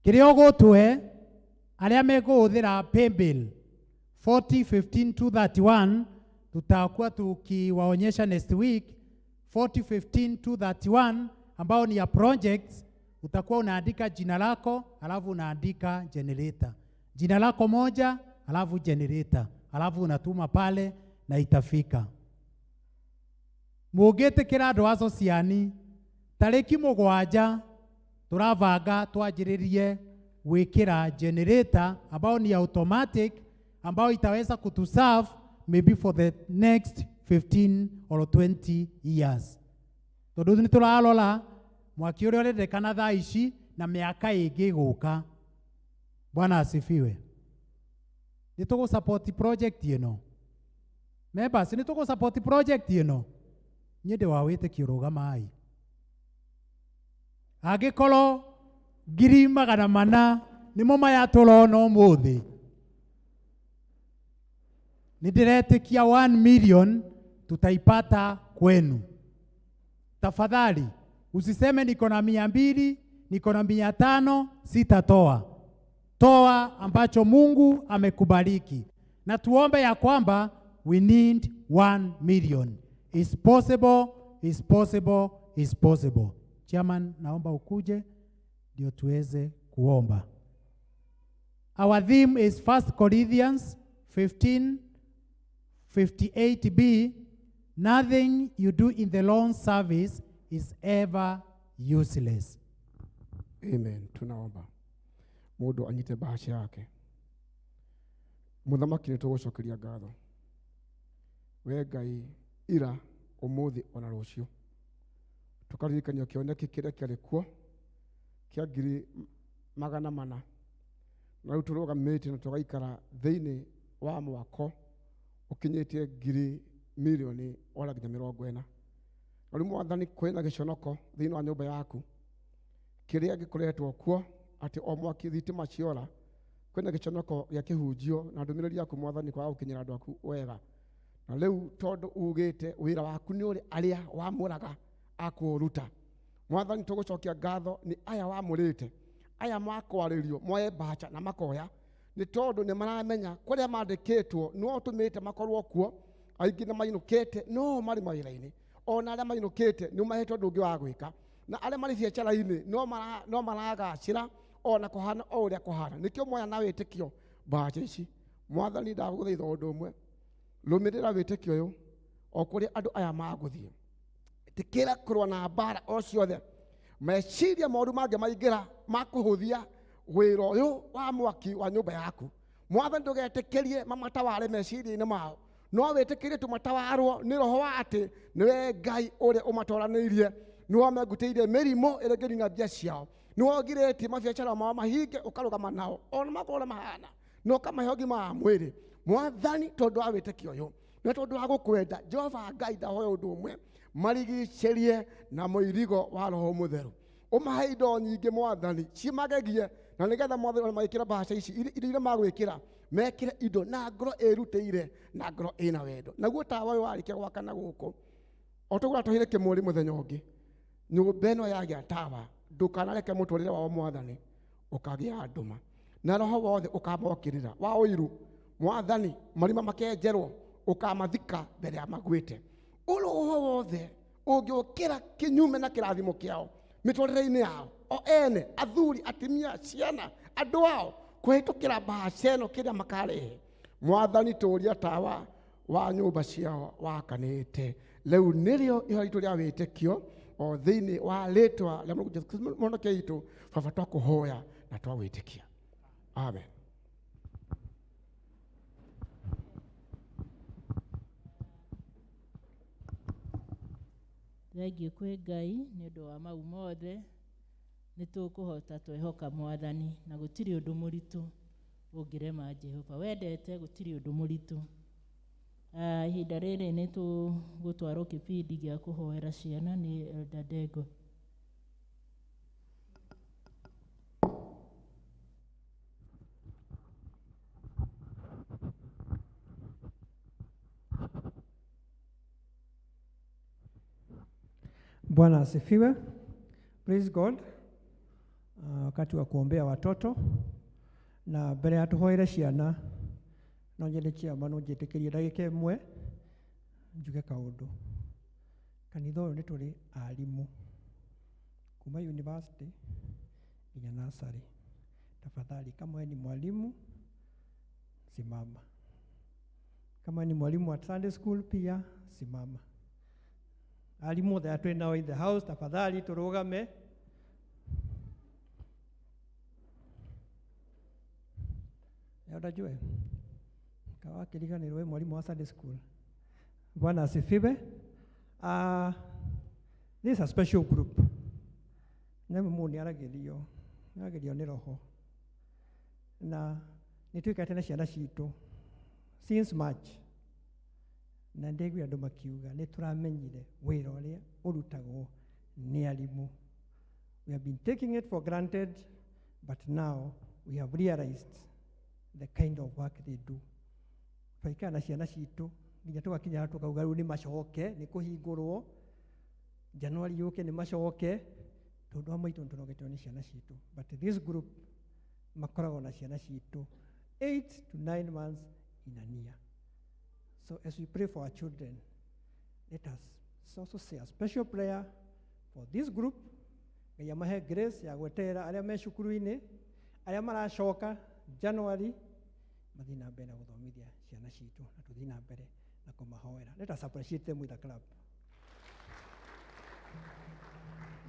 Kĩrĩa ũgũtũhe, arĩa mekũhũthĩra paybill 40 15 231, tutakuwa tukiwaonyesha next week 40 15 231 ambao ni ya projects. Utakuwa unaandika jina lako alafu unaandika generator, jina lako moja alafu generator, alafu unatuma pale na itafika. Mũngĩtĩkĩra andũ a Sociani tarĩki 7 tũrabanga twanjĩrĩrie gwĩkĩra generator ambao ni automatic, ambao itaweza kutuserve maybe for the next 15 or 20 years, tondũ nĩ tũrarora mwaki ũrĩa ũrendekana thaa ici na mĩaka ĩngĩ gũka. Bwana asifiwe. Nĩ tũgũ support project ĩno, members, nĩ tũgũ support project ĩno. Niĩ ndĩ wa wĩtĩkio, rũgamai. Angĩkorwo 400,000 nĩmo maya tũrona ũmũthĩ, nĩ ndĩretĩkia 1 million tutaipata kwenu. Tafadhali usiseme niko na 200, niko na 500, sitatoa. Toa ambacho Mungu amekubariki, na tuombe ya kwamba we need 1 million. It's possible, it's possible, it's possible. Chairman, naomba ukuje ndio tuweze kuomba. Our theme is 1 Corinthians 15 58b. Nothing you do in the Lord's service is ever useless. Amen. Tunaomba mũndũ anyite bahasha yake. Mũthamaki, nĩ tũgũcokeria ngatho we Ngai ira, ũmũthĩ ona rũciũ. Tũkaririkanio kĩoneki kĩrĩa kĩarĩ kuo kĩa 400,000, na rĩu tũrũgamĩte na tũgaikara thĩinĩ wa mwako ũkinyĩtie ngiri mirioni ona nginya 40. Na rĩu Mwathani, kwĩna gĩconoko thĩinĩ wa nyũmba yaku kĩrĩa gĩkoretwo kuo atĩ o mwaki thitima ciora, kwĩna gĩconoko gĩa kĩhunjio na ndũmĩrĩri yaku, Mwathani, kwaga gũkinyĩra andũ aku wega. Na rĩu tondũ ugĩte wĩra waku nĩ ũrĩ arĩa wamũraga akũũruta, Mwathani, tũgũcokia ngatho nĩ aya wamũrĩte, aya makwarĩrio moe mbaca na makoya, nĩ tondũ nĩ maramenya kũrĩa mandĩkĩtwo nĩwe ũtũmĩte makorwo kuo. Aingĩ nĩ mainũkĩte no marĩ mawĩra-inĩ, ona arĩa mainũkĩte nĩ ũmahete ũndũ ũngĩ wa gwĩka, na arĩa marĩ biacara-inĩ no maragacĩra ona kũhana o ũrĩa kũhana. Nĩkĩo moya na wĩtĩkio mbaca ici. Mwathani, ndagũthaitha ũndũ ũmwe, rũmĩrĩra wĩtĩkio ũyũ o kũrĩa andũ aya magũthiĩ. Ĩtĩkĩra kũrũa na mbara o ciothe, meciria moru mangĩ maingĩra makũhũthia wĩra ũyũ wa mwaki wa nyũmba yaku. Mwathani, ndũgetĩkĩrie mamataware meciria-inĩ mao, no wĩtĩkĩrie tũmatawarwo nĩ roho wa atĩ nĩwe Ngai ũrĩa ũmatoranĩirie, nĩwe wamengutĩire mĩrimũ ĩrĩa ĩngĩnina mbia ciao, nĩwe ũgirĩtie mabiacara mao mahinge, ũkarũgama nao ona makorwo ũrĩa mahana, na ũkamahe ũgima wa mwĩrĩ. Mwathani, tondũ wa wĩtĩkio ũyũ na tondũ wa gũkwenda, Jehova Ngai, ndahoya ũndũ ũmwe, marigicĩrie na mũirigo wa Roho Mũtheru, ũmahe indo nyingĩ, Mwathani, cimagegie, na nĩgetha, Mwathani, ona magĩkĩra mbaca ici, indo iria magwĩkĩra, mekĩre indo na ngoro ĩrutĩire na ngoro ĩna wendo. Naguo tawa ũyũ warĩkia gwakana gũkũ, o tũgũra tũhire kĩmũrĩ mũthenya ũngĩ, nyũmba ĩno yagĩa tawa, ndũkanareke mũtũrĩre wao, Mwathani, ũkagĩa nduma, na roho wothe ũkamokĩrĩra wa ũiru, Mwathani, marima makenjerwo ũkamathika mbere ya maguĩte. Ũroho wothe ũngĩũkĩra kinyume na kĩrathimo kĩao mĩtũrĩre-inĩ yao o ene, athuri, atumia, ciana, andũ ao, kũhĩtũkĩra mbaca ĩno kĩrĩa makarehe, Mwathani, tũria tawa wa nyũmba ciao wakanĩte. Rĩu nĩrĩo ihoya ritũ rĩa wĩtĩkio o thĩinĩ wa rĩtwa rĩa Mũrungu Jesũ Kristo mũhonokia witũ. Baba, twakũhoya na twawĩtĩkia. Amen. Thengiũ kwĩ Ngai nĩ ũndũ wa mau mothe. Nĩ tũkũhota twehoka Mwathani, na gũtirĩ ũndũ mũritũ ũngĩrema Jehova. Wendete gũtirĩ ũndũ mũritũ. Ihinda rĩrĩ nĩ tũgũtwarwo kĩbindi gĩa kũhoera ciana nĩ Elder Ndengwa. Bwana asifiwe. Praise God. Wakati wa kuombea watoto na mbere ya tuhoere ciana, no nyende chairman ũnjĩtĩkĩrie ndagĩka ĩmwe njuge kaũndũ. Kanitha ũyũ nĩ tũrĩ arimũ kuma university. nginya nursery. Tafadhali, kama wewe ni mwalimu simama, kama ni mwalimu wa Sunday school pia simama. Alimu othe arĩa twĩ nao in the house, tafadhali tũrũgame. Elder Joel, kawa kiriganĩrwo wĩ mwalimu wa Sunday school. Bwana asifiwe. This is a special group. Nĩ mũndũ nĩ aragĩrio, nĩ aragĩrio nĩ roho. Na nĩ twĩkĩte na ciana citũ since March. Na ndĩiguire andũ makiuga nĩ tũramenyire wĩra ũrĩa ũrutagwo nĩ arimũ. We have been taking it for granted, but now we have realized the kind of work they do. Twaikara na ciana citũ nginya tũgakinya handũ tũkauga rĩu nĩ macoke, nĩ kũhingũrwo January yũke nĩ macoke, tondũ amwe aitũ nĩ tũnogetio nĩ ciana citũ. But this group makoragwo na ciana citũ 8 to 9 months in a year. So as we pray for our children, let us also say a special prayer for this group. Ngai amahe grace ya gweterera arĩa me cukuru-inĩ, arĩa maracoka January, mathiĩ na mbere na gũthomithia ciana citũ na tũthiĩ na mbere na kũmahoera. Let us appreciate them with a clap.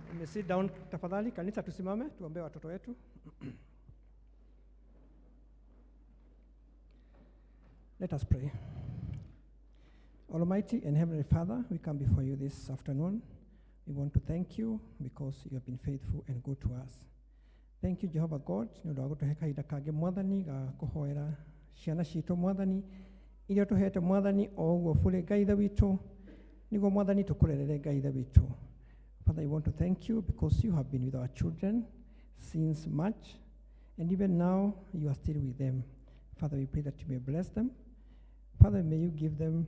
Let me sit down tafadhali. Kanisa tusimame tuombee watoto wetu. Let us pray. Almighty and Heavenly Father, we come before you this afternoon. We want to thank you because you have been faithful and good to us. Thank you, Jehovah God, nĩ ũndũ wa gũtũhe kahinda kangĩ mwathani ga kũhoera ciana citũ mwathani iria tũhete mwathani o ũguo bũrĩ Ngai ithe witũ, nĩguo mwathani tũkũrerere Ngai ithe witũ. Father, I want to thank you because you have been with our children since March, and even now you are still with them. Father, we pray that you may bless them. Father, may you give them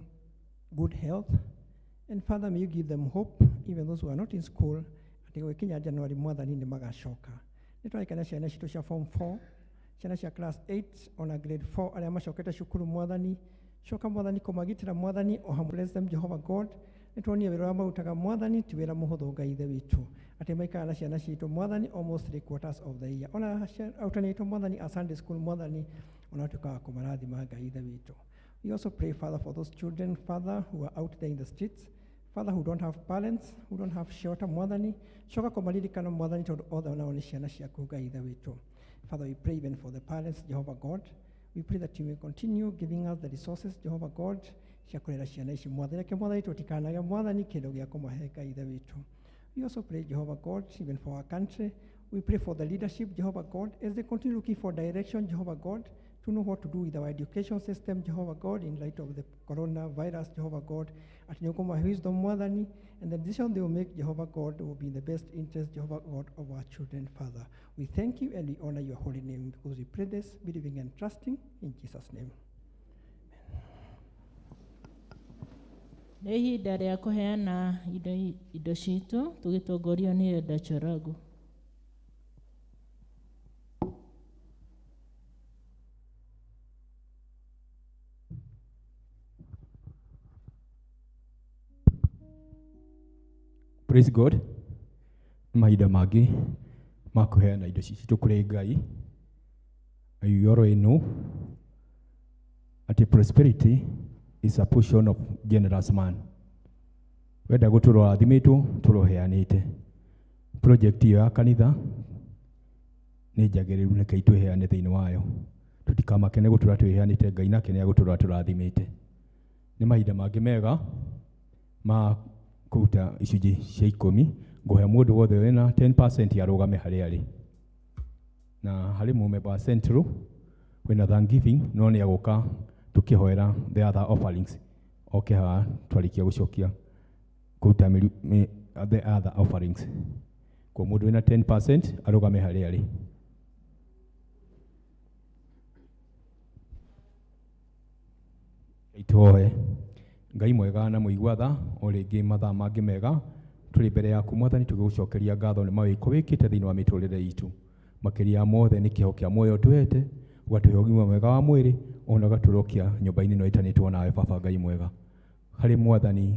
good health. And Father, may you give them hope, even those who are not in school, atĩ gũgĩkinya January mwathani nĩ magacoka. Nĩ tũrarikana ciana citũ cia form 4, ciana cia class 8, ona grade 4, arĩa macokete cukuru mwathani. Coka mwathani kũmagitĩra mwathani, o hamwe bless them Jehovah God. Nĩ tuonire wĩra ũrĩa marutaga mwathani ti wĩra mũhũthũ Ngai ithe witũ, atĩ maikara na ciana citũ mwathani almost three quarters of the year. Ona arutani aitũ mwathani a Sunday school mwathani, ona tuĩkaga kũmarathima Ngai ithe witũ. We also pray, Father, for those children, Father, who are out there in the streets, Father, who don't have parents, who don't have shelter, mwathani. Coka kũmaririkana mwathani tondũ othe nao nĩ ciana ciaku Ngai ithe witũ. Father, we pray even for the parents, Jehovah God. We pray that you may continue giving us the resources, Jehovah God, cia kũrera ciana ici mwathani. Reke mwathani tũtikanage mwathani kĩndũ gĩa kũmahe Ngai ithe witũ. We also pray, Jehovah God, even for our country. We pray for the leadership, Jehovah God, as they continue looking for direction, Jehovah God, to know what to do with our education system, Jehovah God, in light of the coronavirus, Jehovah God, at nĩũkũmahe wisdom mwathani, and the decision they will make, Jehovah God, will be in the best interest, Jehovah God, of our children, Father. We thank you and we honor your holy name because we pray this, believing and trusting in Jesus' name. Nĩ ihinda rĩa kũheana indo indo citũ tũgĩtongorio nĩ Enda Choragu. Praise God. Nĩ mahinda mangĩ ma kũheana indo citũ kũrĩ Ngai. You already know atĩ prosperity is a portion of generous man. Wenda gũtũrwo rathimĩtwo tũroheanĩte. Project ĩyo ya kanitha nĩ njagĩrĩru, rekei twĩheane thĩinĩ wayo. Tũtikamakene gũtũra twĩheanĩte, Ngai nake nĩ agũtũra tũrathimĩte. Nĩ mahinda mangĩ mega ma kũruta icunjĩ cia ikũmi. Ngũhe mũndũ wothe wĩna 10% arũgame harĩa arĩ. Na harĩ mũmemba wa Central wĩna Thanksgiving, no nĩ agũka tũkĩhoera the other offerings. Oke haha twarĩkia gũcokia kũruta the other offerings. Kwa mũndũ wĩna 10% arũgame harĩa arĩ. Itoe Ngai mwega na mũigua tha, o rĩngĩ mathaa mangĩ mega tũrĩ mbere yaku mwathani, tũgĩgũcokeria ngatho nĩ mawĩko wĩkĩte thĩinĩ wa mĩtũrĩre itũ. Makĩria ya mothe nĩ kĩho kĩa muoyo ũtũhete, ũgatũhe ũgima mwega wa mwĩrĩ, ona ũgatũrokia nyũmba-inĩ ĩno ĩtanĩtwo nawe Baba Ngai mwega. Harĩ mwathani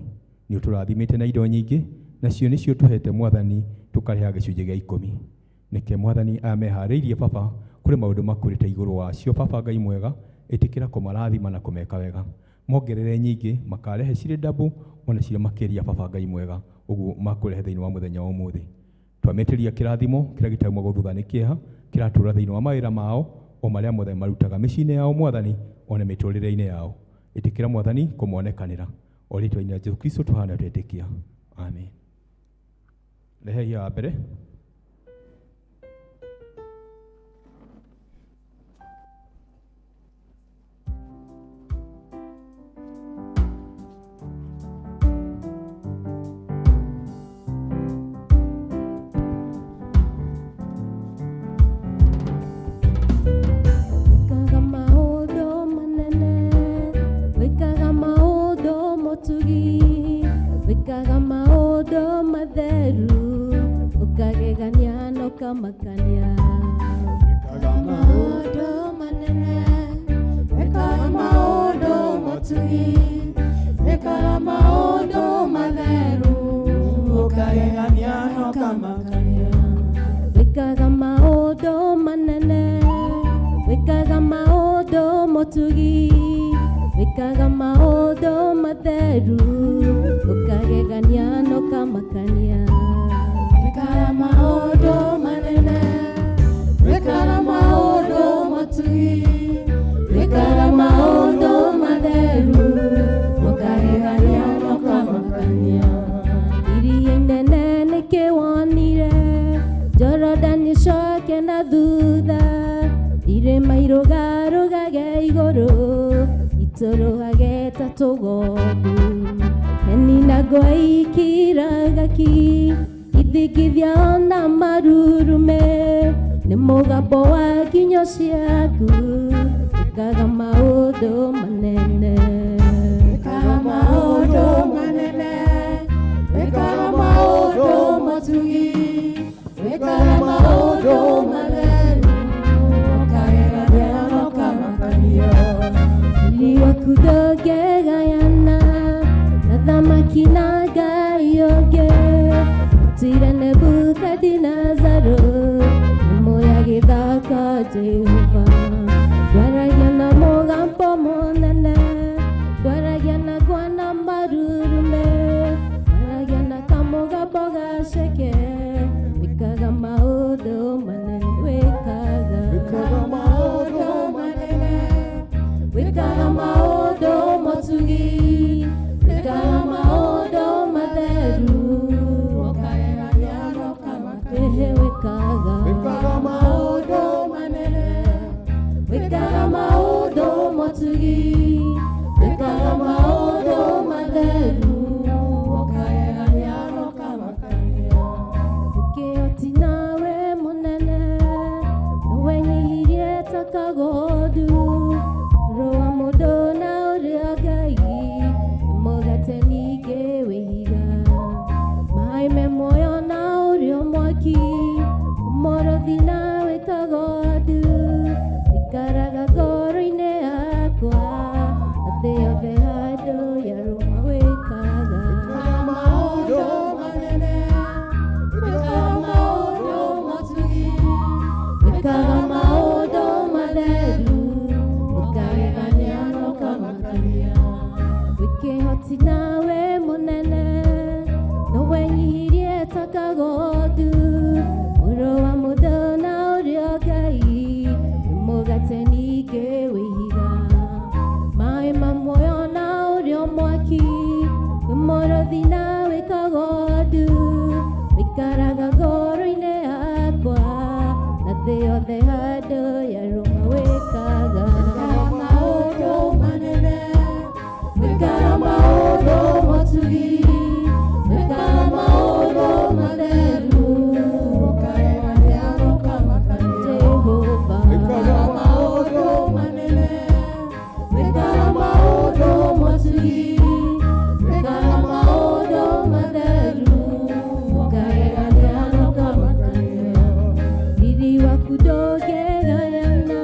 nĩ ũtũrathimĩte na indo nyingĩ, nacio nĩcio tũhete mwathani tũkarĩha gĩcunjĩ gĩa ikũmi. Nĩke Mwathani aya meharĩirie baba kũrĩ maũndũ makũrĩte igũrũ wacio. Baba Ngai mwega, ĩtĩkĩra kũmarathima na kũmeka wega, mongerere nyingĩ, makarehe cirĩ ndabu ona cirĩ makĩria. Baba Ngai mwega, ũguo makũrehe thĩinĩ wa mũthenya wa ũmũthĩ, twamĩtĩria kĩrathimo kĩrĩa gĩtaumagwo thutha nĩ kĩeha, kĩratũra thĩinĩ wa mawĩra mao o marĩa mothe marutaga mĩciĩ-inĩ yao, Mwathani, ona mĩtũrĩre-inĩ yao. Ĩtĩkĩra Mwathani kũmonekanĩra o rĩtwa-inĩ rĩa Jesu Kristo tũhana twetĩkia, amen. Rehe hiya wa mbere. Wĩkaga maũndũ manene, wĩkaga maũndũ motugi, wĩkaga maũndũ matheru, ũkagegania na ũkamakania. Wĩkaga maũndũ manene, wĩkaga maũndũ motugi, wĩkaga maũndũ matheru, ũkagegania na ũkamakania. Wĩkaga maũndũ manene, wĩkaga maũndũ motugi, wĩkaga maũndũ matheru, ũkagegania na ũkamakania. Wĩkaga maũndũ manene, wĩkaga maũndũ motugi, wĩkaga maũndũ matheru, ũkagegania na ũkamakania. Iria inene nĩkĩ wonire, Jorodani coke na thutha, irĩma irũgarũgage igũrũ, itũrũhage ta tũgondu. Heni na ngwa ikiraga ki, ithingithia ona marurume, nĩ mũgambo wa nginyo ciaku, wĩkaga maũndũ manene. Wĩkaga maũndũ manene, wĩkaga maũndũ motugi, wĩkaga maũndũ matheru, ũkagegania na ũkamakania. Riri waku ndũngĩgayana na thamaki na Ngai ũngĩ, gũtirĩ Nebukadinazaru nyamũ ya gĩthaka. Jehova, ndwaragia na mũgambo mũnene, ndwaragia na ngwa na marurume, ndwaragia na kamũgambo gaceke, wĩkaga maũndũ manene, wĩkaga Wĩkaga maũndũ manene, wĩkaga maũndũ motugi, wĩkaga maũndũ matheru, ũkagegania na ũkamakania. Wĩkaga Wĩkaga maũndũ manene, wĩkaga maũndũ motugi, wĩkaga maũndũ matheru, ũkagegania na ũkamakania. Kĩhoti nawe mũnene, nĩwenyihirie ta kagondu, rũa mũndũ na ũrĩa Ngai, nĩ mũgate ningĩ wĩhiga, maĩ me muoyo na ũrĩa mwaki, mũrũthi nawe kagondu, ikaraga ngoro-inĩ yakwa, na thĩ yothe handũ yarũma. Wĩkaga Wĩkaga maũndũ manene, wĩkaga maũndũ motugi, wĩkaga maũndũ matheru, ũkagegania na ũkamakania. Wĩkĩhoti nawe mũnene, nĩwenyihirie ta kagondu, mũrũ wa mũndũ na ũrĩa Ngai, nĩ mũgate ningĩ wĩhiga, maĩ ma muoyo na ũrĩa mwaki, nĩ mũrũthi nawe kagondu, wĩikaraga ngoro-inĩ yakwa, na thĩ yothe handũ yarũma. Wĩkaga Wĩkaga maũndũ manene, wĩkaga maũndũ motugi, wĩkaga maũndũ matheru, ũkagegania na ũkamakania. Jehova, Wĩkaga maũndũ manene, wĩkaga maũndũ motugi, wĩkaga maũndũ matheru, ũkagegania na ũkamakania. Riri waku ndũngĩgayana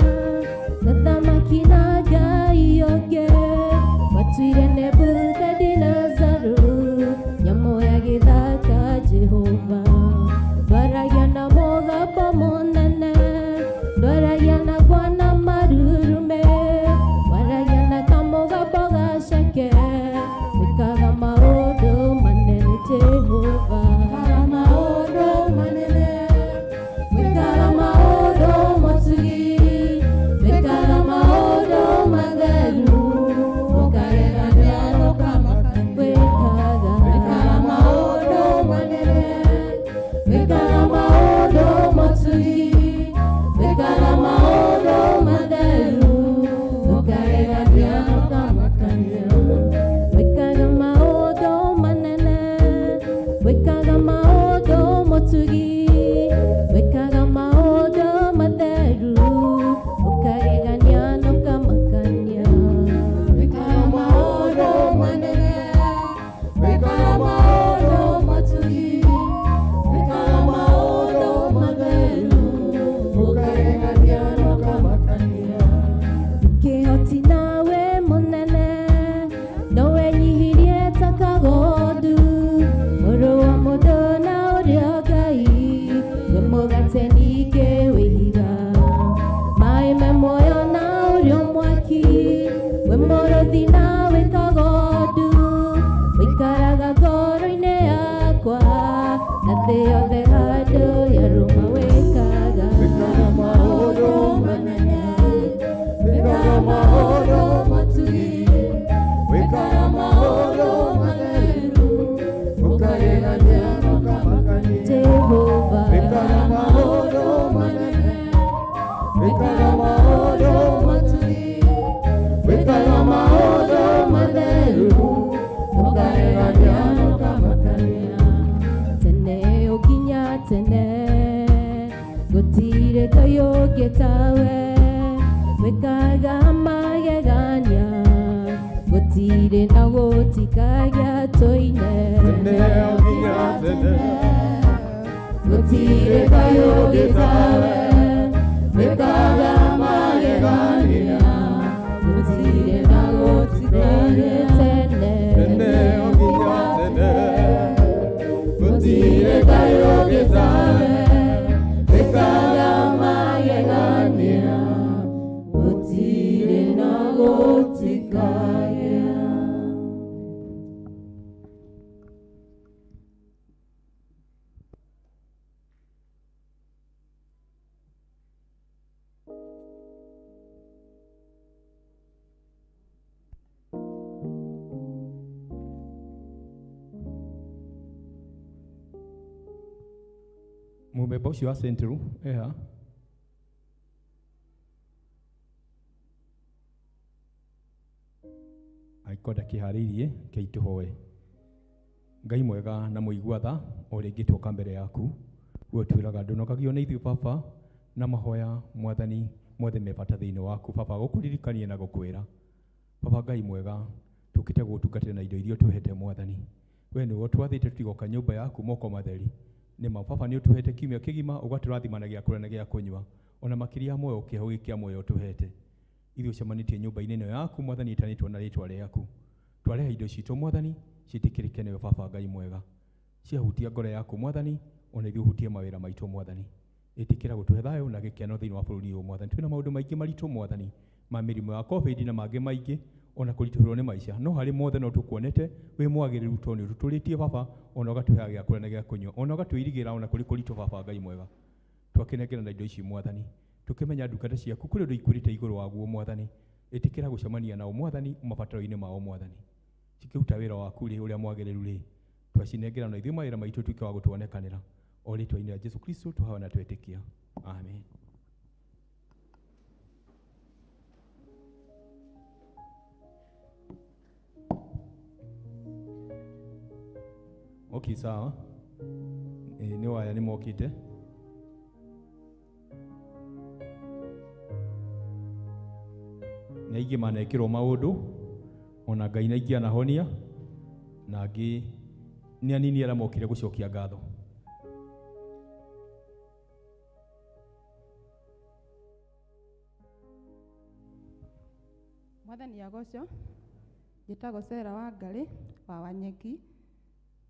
na thamaki na Ngai ũngĩ, watuire Nebukadinazaru nyamũ ya gĩthaka. Jehova, ndwaragia na mũgambo Gũtirĩ na gũtikagĩa tũine Tene o nginya tene. Gũtirĩ Ngai ũngĩ tawe wĩkaga magegania gũtirĩ na gũtikagĩa tene Tene o nginya tene. Gũtirĩ Ngai ũngĩ tawe wĩkaga magegania gũtirĩ na gũtikagĩa. Mũmemba ũcio wa Central eha angĩkorwo ndakĩharĩirie kei tũhoe. Ngai mwega na mũigua tha, o rĩngĩ twoka mbere yaku, we ũtwĩraga ndũnogagio nĩ ithuĩ baba na mahoya mwathani mothe me bata thĩinĩ waku baba, gũkũririkania na gũkwĩra baba. Ngai mwega, tũkĩte gũgũtungatĩra na indo iria ũtũhete mwathani. We nĩwe ũtwathĩte tũtigoka nyũmba yaku moko matheri. Nĩma baba, nĩ ũtũhete kiumia kĩgima, ũgatũrathima na gĩa kũrĩa na gĩa kũnyua, ona makĩria ya muoyo kĩheo gĩkĩ kĩa muoyo ũtũhete. Ithuĩ ũcemanĩtie nyũmba-inĩ ĩno yaku mwathani ĩtanĩtwo na rĩtwa rĩaku, twarehe indo citũ mwathani, ciĩtĩkĩrĩke nĩwe baba. Ngai mwega, ciahutia ngoro yaku mwathani, ona ithuĩ ũhutie mawĩra maitũ mwathani. Ĩtĩkĩra gũtũhe thayũ na gĩkeno thĩinĩ wa bũrũri ũyũ mwathani. Twĩna maũndũ maingĩ maritũ mwathani, ma mĩrimũ ya COVID na mangĩ maingĩ, ona kũritũhĩrwo nĩ maica, no harĩ mothe no tũkuonete wĩ mwagĩrĩru, tondũ nĩ ũtũtũrĩtie baba, ona ũgatũheaga gĩa kũrĩa na gĩa kũnyua, ona ũgatwĩrigĩra ona kũrĩ kũritũ baba. Ngai mwega, twakĩnengera na indo ici mwathani, tũkĩmenya ndungata ciaku kũrĩ ũndũ ikwĩrĩte igũrũ waguo mwathani. Ĩtĩkĩra gũcemania nao mwathani mabataro-inĩ mao mwathani, cikĩruta wĩra waku rĩ ũrĩa mwagĩrĩru rĩ, twacinengera na ithuĩ mawĩra maitũ tuĩke wa gũtuonekanĩra. O rĩtwa-inĩ rĩa Jesu Kristo tũhoya na twetĩkia, amen. Okay, sawa. Nĩ waya nĩ mokĩte. Nĩ aingĩ manekĩrwo maũndũ, ona Ngai na aingĩ anahonia, na angĩ nĩ anini arĩa mokire gũcokia ngatho. Mwathani agocwo. Njĩtagwo Sera wa Ngarĩ wa Wanyeki.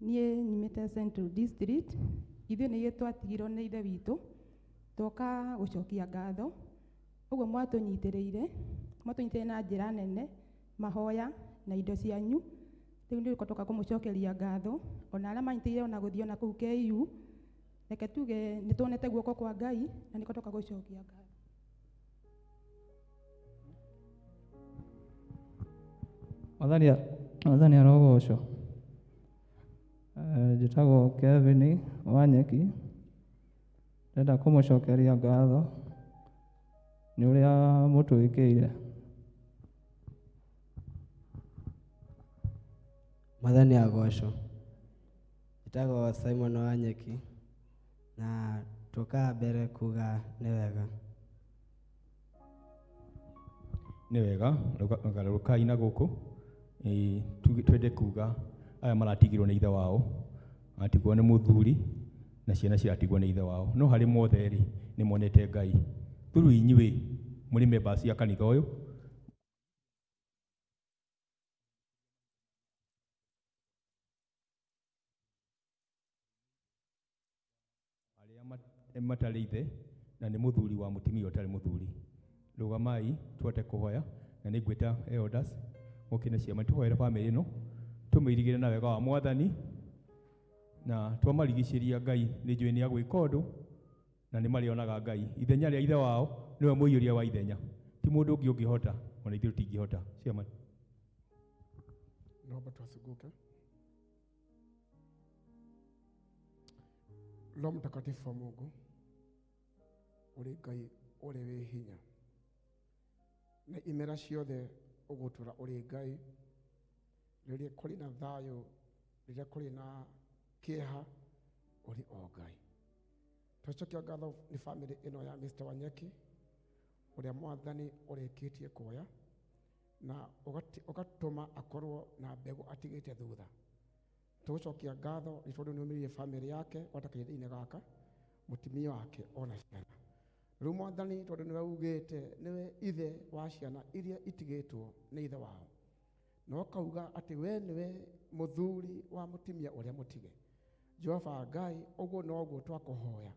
Niĩ nyumĩte Central District. Ithuĩ nĩ ithuĩ twatigirwo nĩ ithe witũ, twoka gũcokia ngatho ũguo mwatũnyitĩrĩire, mwatũnyitĩrĩire na njĩra nene, mahoya na indo cianyu. Rĩu nĩ twoka kũmũcokeria ngatho, ona arĩa manyitĩrĩire ona gũthiĩ ona kũu KU. Reke tuge nĩ tuonete guoko kwa Ngai na nĩkĩo twoka gũcokia ngatho. Mwathani Mwathani arogocwo. Njĩtagwo Kevin Wanyeki. Ndĩrenda kũmũcokeria ngatho nĩ ũrĩa mũtwĩkĩire. Mwathani agocwo. Njĩtagwo Simon Wanyeki na tũkaga mbere kuga nĩ wega. Nĩ wega garũrũkai na gũkũ. Twende kuga aya maratigirwo nĩ ithe wao, atigwo nĩ mũthuri na ciana ciratigwo nĩ ithe wao, no harĩ mothe rĩ nĩ monete Ngai. Thuru inyuĩ mũrĩ members cia kanitha ũyũ, arĩa matarĩ ithe na nĩ mũthuri wa mũtumia ũtarĩ mũthuri, rũgamai tũhote kũhoya, na nĩ ngwĩta elders moke na ciama tũhoere bamĩrĩ ĩno, tũmĩirigĩre na wega wa mwathani, na twamarigicĩria Ngai nĩ njũĩ nĩ agwĩka ũndũ na nĩ marĩonaga Ngai ithenya rĩa ithe wao nĩwe mũiyũria wa ithenya, ti mũndũ ũngĩ ũngĩhota, ona ithuĩ tũtingĩhota. Ciama. Naomba tuwazunguke. Roho Mtakatifu wa Mungu, ũrĩ Ngai ũrĩ wĩ hinya, na imera ciothe ũgũtũra ũrĩ Ngai. Rĩrĩa kũrĩ na thayũ, rĩrĩa kũrĩ na kĩeha, ũrĩ o Ngai. Twacokia ngatho nĩ bamĩrĩ ĩno ya Mr. Wanyeki, ũrĩa mwathani ũrĩkĩtie kuoya. Na ũgatũma akorwo na mbegũ atigĩte thutha. Tũgũcokia ngatho nĩ tondũ nĩ ũmĩrĩirie bamĩrĩ yake gwata kahinda-inĩ gaka, mũtumia wake ona ciana. Rĩu Mwathani, tondũ nĩwe ugĩte nĩwe ithe wa ciana iria itigĩtwo nĩ ithe wao, na ũkauga atĩ we nĩwe mũthuri wa mũtumia ũrĩa mũtige. Jehova Ngai, ũguo noguo twakũhoya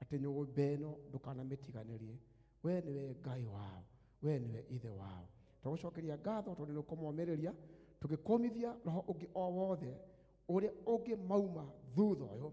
atĩ nyũmba ĩno ndũkanamĩtiganĩrie. We nĩwe Ngai wao, we nĩwe ithe wao. Twagũcokeria ngatho tondũ nĩ ũkũmomĩrĩria, tũgĩkũmithia roho ũngĩ o wothe ũrĩa ũngĩmauma thutha ũyũ,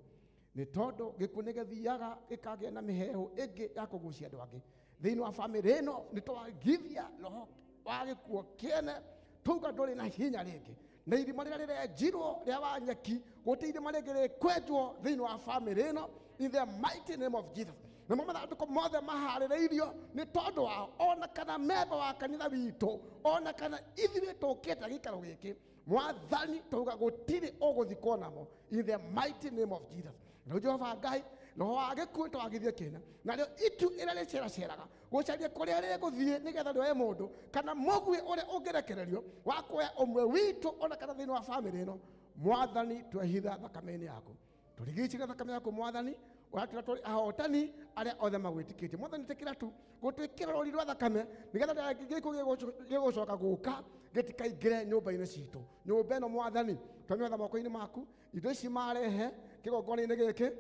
nĩ tondũ gĩkuũ nĩ gĩthiaga gĩkagĩa na mĩheehũ ĩngĩ ya kũgucia andũ angĩ thĩinĩ wa bamĩrĩ ĩno. Nĩ twagithia roho wa gĩkuũ kĩene, tuga ndũrĩ na hinya rĩngĩ, na irima rĩrĩa rĩrenjirwo rĩa Wanyeki, gũtirĩ irima rĩngĩ rĩkwenjwo thĩinĩ wa bamĩrĩ ĩno, in the mighty name of Jesus. Namo mathandũkũ mothe maharĩrĩirio nĩ tondũ wao, ona kana memba wa kanitha witũ, ona kana ithuĩ tũkĩte gĩikaro gĩkĩ, Mwathani, tauga gũtirĩ ũgũthikwo namo, in the mighty name of Jesus. Rĩu Jehova Ngai, roho wa gĩkuũ twagithie kĩna, narĩo itu ĩrĩa rĩceraceraga gũcaria kũrĩa rĩgũthiĩ nĩgetha rĩoe mũndũ kana mũguĩ ũrĩa ũngĩrekererio wa kuoya ũmwe witũ, ona kana thĩinĩ wa bamĩrĩ ĩno, Mwathani, twehitha thakame-inĩ yaku, tũrigicĩrie thakame yaku, Mwathani, ũratwĩra tũrĩ ahotani arĩa othe magwĩtĩkĩtie. Mwathani, tĩkĩra tu gũtwĩkĩra rũri rwa thakame nĩgetha gĩkuũ gĩgũcoka gũka gĩtikaingĩre nyũmba-inĩ citũ. Nyũmba ĩno, Mwathani, twamĩotha moko-inĩ maku. Indo ici marehe kĩgongona-inĩ gĩkĩ,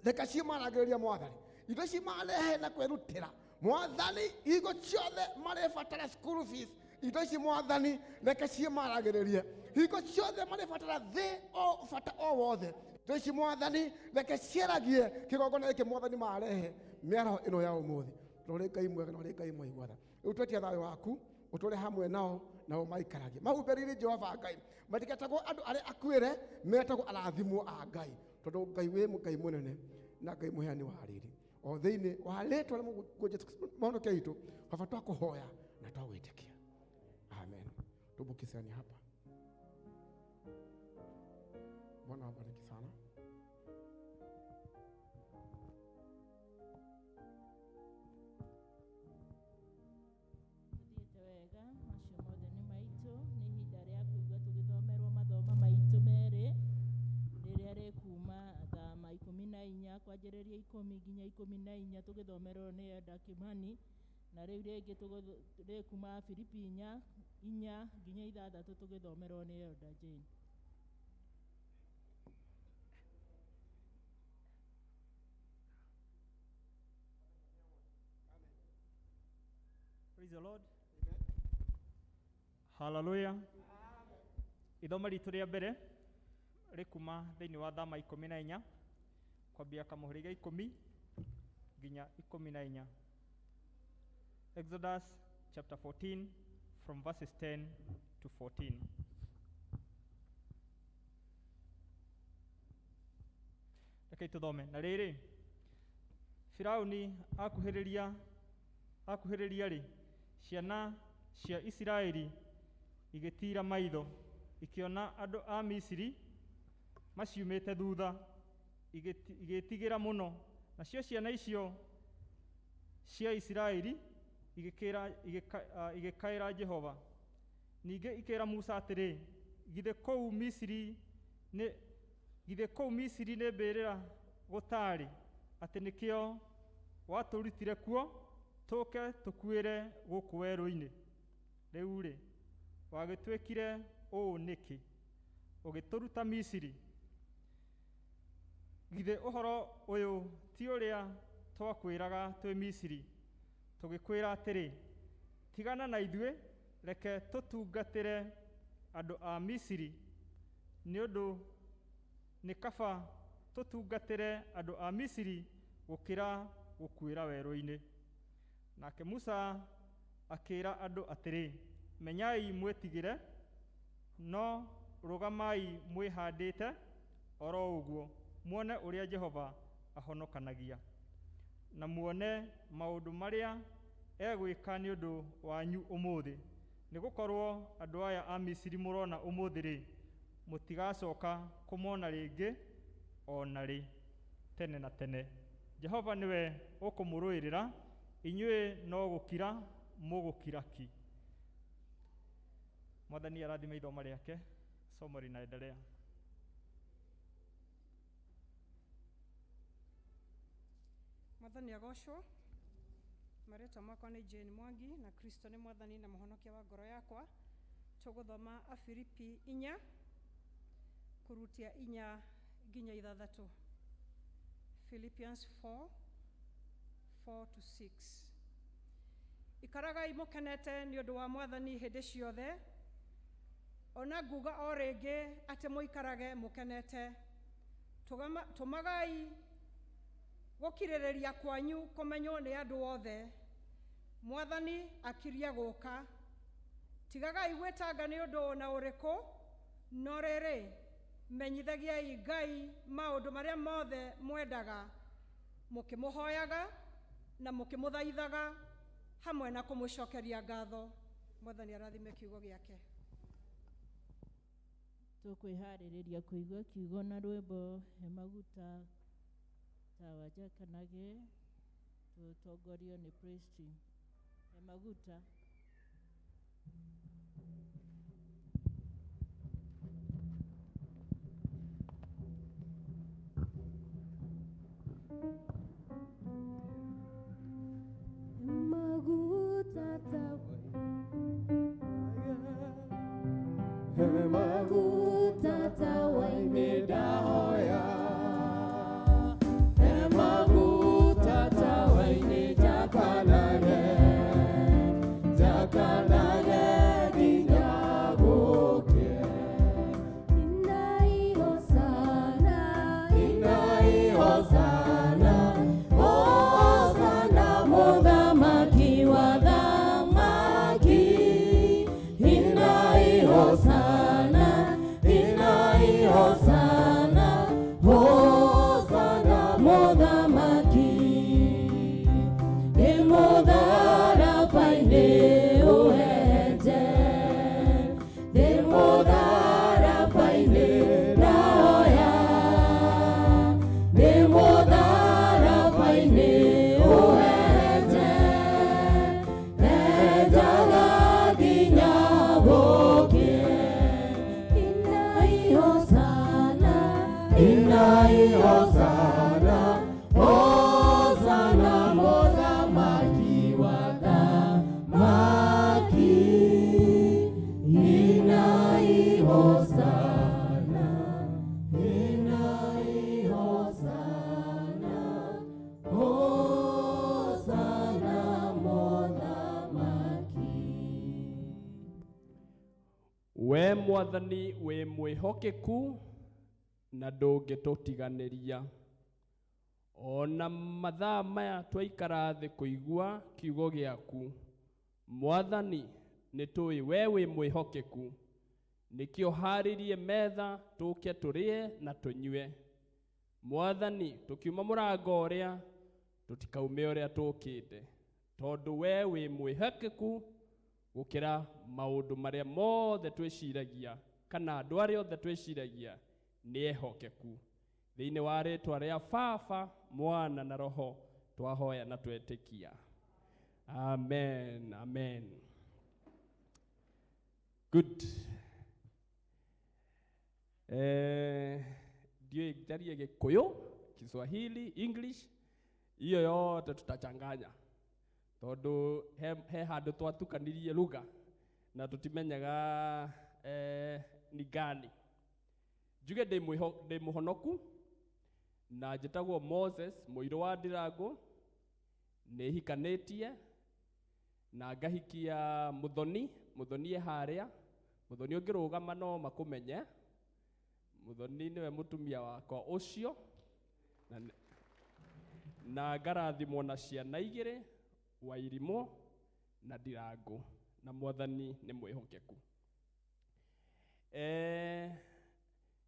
reke cimarangĩrĩria, Mwathani. Indo ici marehe na kwĩrutĩra, Mwathani, hingo ciothe marĩbatara school fees, indo ici, Mwathani, reke cimaragĩrĩrie. Hingo ciothe marĩbatara thĩ o bata o wothe, indo ici, Mwathani, reke ciaragie kĩgongona gĩkĩ, Mwathani, marehe mĩaraho ĩno ya ũmũthĩ. Tondũ Ngai mwega na ũrĩ Ngai mũigua tha, rĩu twetia thayũ waku ũtũre hamwe nao nao maikaragie mahumbĩrĩire. Jehova Ngai, matigetagwo andũ arĩa akuĩre, metagwo arathimwo a Ngai, tondũ Ngai wĩ Ngai mũnene na Ngai mũheani wa riri. O thĩinĩ wa rĩtwa rĩa Mũgũnjũ Jesũ Kristo Mũhonokia witũ, Baba, twakũhoya na twagwĩtĩkia, amen. Tumbukizeni hapa. Bwana wabariki sana. Tuthiĩte wega, macio mothe nĩ maitũ. Nĩ ihinda rĩa kũigua tũgĩthomerwo mathoma maitũ merĩ, rĩrĩa rĩkuma thaa ma 14 kwanjĩrĩria 10 nginya 14, tũgĩthomerwo nĩ Eda Kimani, na rĩu rĩngĩ rĩkuma Filipi 4 4 nginya 6, tũgĩthomerwo nĩ Elder Jane. Praise the Lord. Hallelujah. Ithoma ritũ rĩa mbere rĩkuma thĩinĩ wa Thama 14, kwambia kamũhũri ga 10 nginya 14. Exodus chapter 14 from verses 10 to 14. Rekei tũthome. Na rĩrĩ, Firauni akuhĩrĩria rĩ, ciana cia Isiraeli igĩtiira maitho, ikĩona andũ a Misiri maciumĩte thutha, igĩtigĩra mũno. Nacio ciana icio cia Isiraeli igĩkaĩra Jehova. Ningĩ ikĩra Musa atĩrĩ, Githĩ kũu Misiri nĩ mbĩrĩra gũtaarĩ, atĩ nĩkĩo watũrutire kuo tũke tũkuĩre gũkũ werũ-inĩ? Rĩu-rĩ, wagĩtwĩkire ũũ nĩkĩ, ũgĩtũruta Misiri? Githĩ ũhoro ũyũ ti ũrĩa twakwĩraga twĩ Misiri, tũgĩkwĩra atĩrĩ, 'Tigana na ithuĩ, reke tũtungatĩre andũ a Misiri'? Nĩ ũndũ nĩ kaba tũtungatĩre andũ a Misiri gũkĩra gũkuĩra werũ-inĩ." Nake Musa akĩra andũ atĩrĩ, "Menyai mwĩtigĩre, no rũgamai mwĩhandĩte oro ũguo, muone ũrĩa Jehova ahonokanagia, na muone maũndũ marĩa egwĩka nĩ ũndũ wanyu ũmũthĩ. Nĩgũkorwo andũ aya a Misiri mũrona ũmũthĩ-rĩ, mũtigacoka kũmona rĩngĩ o na rĩ tene na tene. Jehova nĩwe ũkũmũrũĩrĩra, inyuĩ no gũkira mũgũkira ki." Mwathani arathime ithoma rĩake, somo linaendelea. Mwathani agocwo. Marĩtwa makwa nĩ Jane Mwangi na Kristo nĩ mwathani na mũhonokia wa ngoro yakwa. Tũgũthoma Afilipi 4 kurutia 4 nginya 6. Philippians 4 4 to 6. Ikaragai mũkenete nĩ ũndũ wa mwathani hĩndĩ ciothe, ona nguga o rĩngĩ atĩ mũikarage mũkenete. Tũmagai gũkirĩrĩria kwanyu kũmenywo nĩ andũ othe. Mwathani akirie gũka. Tigagai gwĩtanga nĩ ũndũ na ũrĩkũ, no rĩrĩ menyithagiai Ngai maũndũ marĩa mothe mwendaga, mũkĩmũhoyaga na mũkĩmũthaithaga hamwe na kũmũcokeria ngatho. Mwathani arathime kiugo gĩake. Tũkwĩharĩrĩria kũigua kiugo na rwĩmbo he maguta tawa njakanage, tũtongorio nĩ praise team. He maguta. Maguta tawa, maguta tawa imedahoya, maguta tawa inejakanage, jakanage nginyagoke. Inai hosana, inai hosana, hosana muthamaki wa thamaki. Inai hosana, inai hosana, hosana muthamaki. Nĩ mũtharaba-inĩ ũhete, nĩ mũtharaba-inĩ ndahoya, nĩ mũtharaba-inĩ ũhete, enjaga nginya gũkĩe. Inai hosana, inai hosana, hosana muthamaki wa thamaki. Inai hosana, inai hosana, hosana muthamaki. We mwathani wĩ mwĩhokeku na ndũngĩtũtiganĩria. Ona mathaa maya twaikara thĩ kũigua kiugo gĩaku, mwathani nĩ tũĩ we wĩ mwĩhokeku, nĩkĩo harĩrie metha tũke tũrĩe na tũnyue. Mwathani tũkiuma mũrango ũrĩa tũtikaume ũrĩa tũkĩte, tondũ we wĩ mwĩhokeku gũkĩra maũndũ marĩa mothe twĩciragia kana andũ arĩa othe twĩciragia nĩ ehokeku. Thĩinĩ wa rĩtwa rĩa Baba, Mwana na Roho twahoya na twetĩkia. Amen, amen. Good. Ndio njarie Gĩkũyũ, Kiswahili, English, hiyo yote tutachanganya tondu he handũ twatukanirie lugha na tũtimenyaga ni gani. Njuge ndĩ mũhonoku na njĩtagwo Moses mũirũ wa Ndirango, nĩ hikanĩtie na ngahikia Muthoni. Muthoni e harĩa, Muthoni ũngĩrũgama no makũmenye. Muthoni nĩwe mũtumia wakwa ũcio, na ngarathimwo na ciana igĩrĩ, Wairimũ na Ndirango, na mwathani nĩ mwĩhokeku.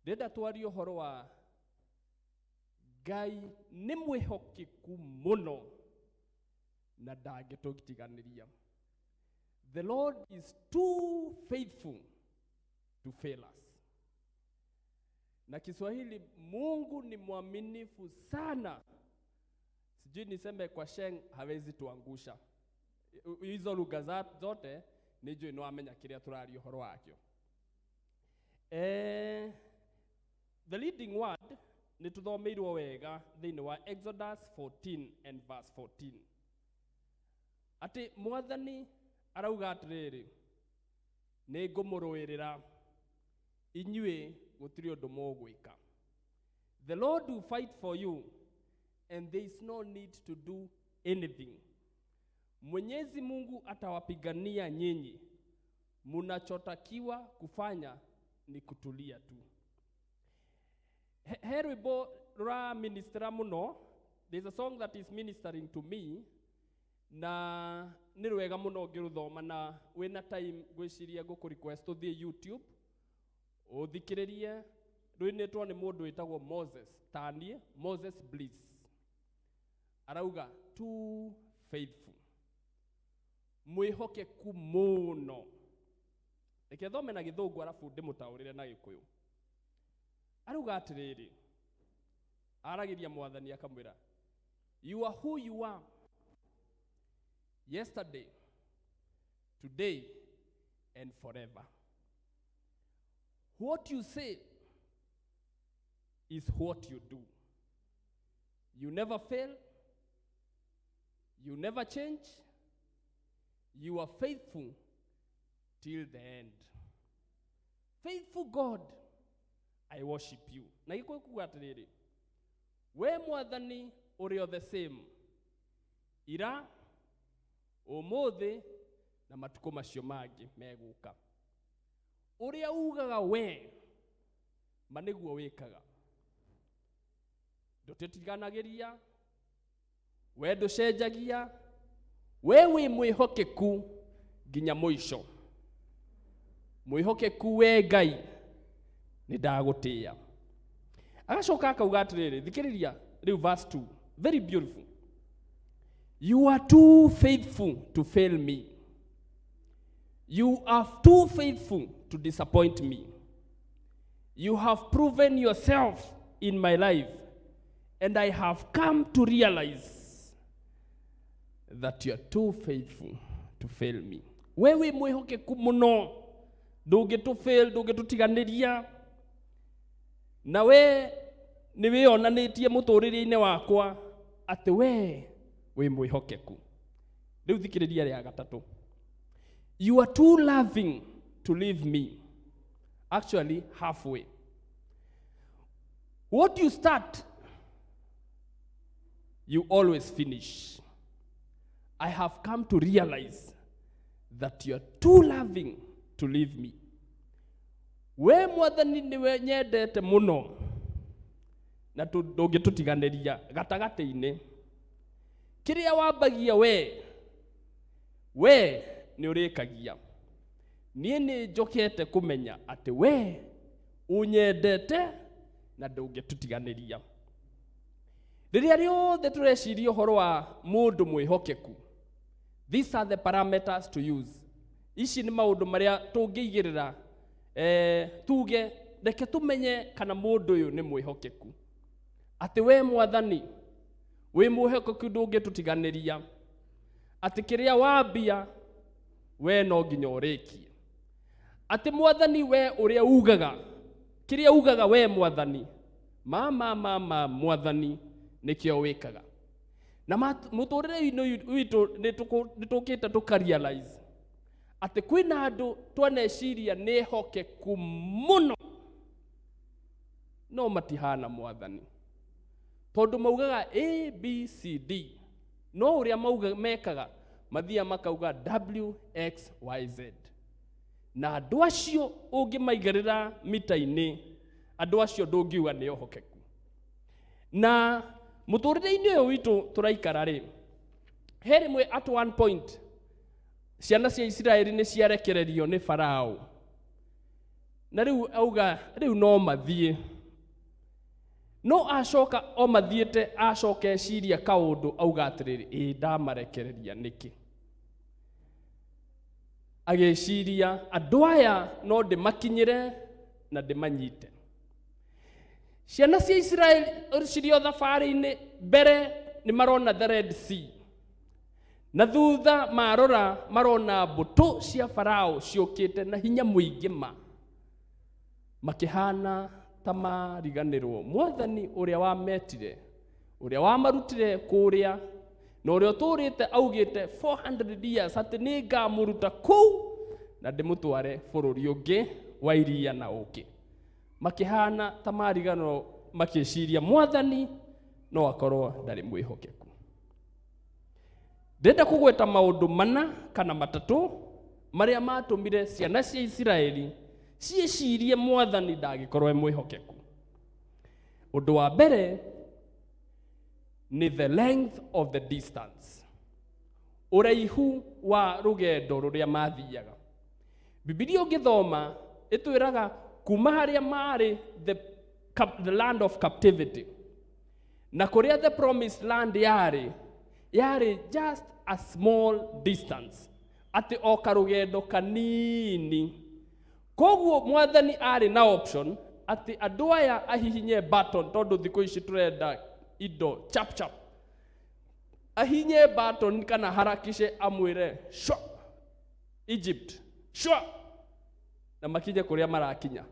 Ndĩrenda twarie ũhoro wa Ngai nĩ mwĩhokeku mũno na ndangĩtũtiganĩria. The Lord is too faithful to fail us. Na Kiswahili, Mungu ni mwaminifu sana. Sijui niseme kwa Sheng, hawezi tuangusha. Hizo lugha zote Nĩ njũĩ nĩ wamenya kĩrĩa tũraria ũhoro wakĩo. The leading word nĩ tũthomeirwo wega thĩinĩ wa Exodus 14 and verse 14, atĩ Mwathani arauga atĩrĩrĩ, nĩ ngũmũrũĩrĩra inyuĩ, gũtirĩ ũndũ mũgwĩka. The Lord will fight for you and there is no need to do anything. Mwenyezi Mungu atawapigania nyinyi, munachotakiwa kufanya ni kutulia tu. He rwĩmbo rũra ministera mũno. There's a song that is ministering to me, na nĩ rwega mũno ngĩrũthoma, na wĩna time ngwĩciria ngũkũ request ũthiĩ YouTube ũthikĩrĩrie. Rũinĩtwo nĩ mũndũ wĩtagwo Moses taniĩ, Moses Bliss. Arauga too faithful, mwĩhokeku mũno. Reke thome na Gĩthũngũ arabu ndĩmũtaũrĩre na Gĩkũyũ. Arauga atĩrĩrĩ, aragĩria Mwathani akamwĩra, "You are who you are yesterday, today and forever. What you say is what you do. You never fail, you never change, you are faithful till the end. Faithful God, I worship you." Na Gĩkũyũ kuga atĩrĩrĩ, we Mwathani ũrĩ o the same ira, ũmũthĩ na matukũ macio mangĩ megũka. Ũrĩa ugaga we ma nĩguo wĩkaga, ndũtĩtiganagĩria, we ndũcenjagia, we wĩ mwĩhokeku nginya mũico. Mwĩhokeku we Ngai, nĩ ndagũtĩĩa. Agacoka akauga atĩrĩrĩ, thikĩrĩria rĩu verse 2, very beautiful: "You are too faithful to fail me. You are too faithful to disappoint me. You have proven yourself in my life, and I have come to realize that you are too faithful to fail me." We wĩ mwĩhokeku mũno, ndũngĩtũ fail, ndũngĩtũtiganĩria, na we nĩ wĩonanĩtie mũtũrĩre-inĩ wakwa atĩ we wĩ mwĩhokeku. Rĩu thikĩrĩria rĩa gatatũ: "You are too loving to leave me actually halfway. What you start, you always finish. I have come to realize that you are too loving to leave me." We Mwathani nĩwe nyendete mũno na ndũngĩtũtiganĩria gatagatĩ-inĩ. Kĩrĩa wambagia we nĩ ũrĩkagia. Niĩ nĩ njokete kũmenya atĩ we ũnyendete na ndũngĩtũtiganĩria. Rĩrĩa rĩothe tũreciria ũhoro wa mũndũ mwĩhokeku, these are the parameters to use. Ici nĩ maũndũ marĩa tũngĩigĩrĩra, tuge reke tũmenye kana mũndũ ũyũ nĩ mwĩhokeku, atĩ we Mwathani wĩ mwĩhokeku, ndũngĩtũtiganĩria, atĩ kĩrĩa wambia we no nginya ũrĩkie, atĩ Mwathani we ũrĩa ugaga, kĩrĩa ugaga we Mwathani ma ma ma ma Mwathani nĩkĩo wĩkaga. Na mũtũrĩre-inĩ witũ nĩ tũkĩte tũka realize atĩ kwĩna andũ twaneciria nĩ ehokeku mũno, no matihana Mwathani, tondũ maugaga A B C D, no ũrĩa mauga mekaga mathiaga makauga W X Y Z. Na andũ acio ũngĩmaigĩrĩra mita-inĩ, andũ acio ndũngiuga nĩ ehokeku. Na mũtũrĩre-inĩ ũyũ witũ tũraikara rĩ, he rĩmwe at one point ciana cia Isiraeli nĩ ciarekererio nĩ Farao, na rĩu auga rĩu no mathiĩ, no acoka o mathiĩte, acoka eciria kaũndũ, auga atĩrĩrĩ, ĩ ndamarekereria nĩkĩ? Agĩciria andũ aya no ndĩmakinyĩre na ndĩmanyite. Ciana cia Isiraeli cirĩ o thabarĩ-inĩ, mbere nĩ marona the Red Sea. Na thutha marora marona mbũtũ cia Farao ciũkĩte na hinya mũingĩ ma. Makĩhana ta mariganĩrwo mwathani ũrĩa wametire, ũrĩa wamarutire kũrĩa, na ũrĩa ũtũrĩte augĩte 400 years atĩ nĩ ngamũruta kũu na ndĩmũtware bũrũri ũngĩ wa iria na ũkĩ. Makĩhana ta mariganĩrwo makĩciria mwathani no akorwo ndarĩ mwĩhokeku. Ndĩrenda kũgweta maũndũ mana kana matatũ marĩa matũmire ciana cia Isiraeli ciĩcirie mwathani ndangĩkorwo e mwĩhokeku. Ũndũ wa mbere nĩ the length of the distance, ũraihu wa rũgendo rũrĩa mathiaga. Bibilia ũngĩthoma ĩtwĩraga kuma harĩa marĩ the land of captivity na kũrĩa the promised land yarĩ, yarĩ just a small distance, atĩ o karũgendo kanini. Koguo mwathani arĩ na option atĩ andũ aya ahihinye button, tondũ thikũ ici tũrenda indo chap chap, ahinye button kana harakishe amwĩre shwa Egypt shwa, na makinye kũrĩa marakinya.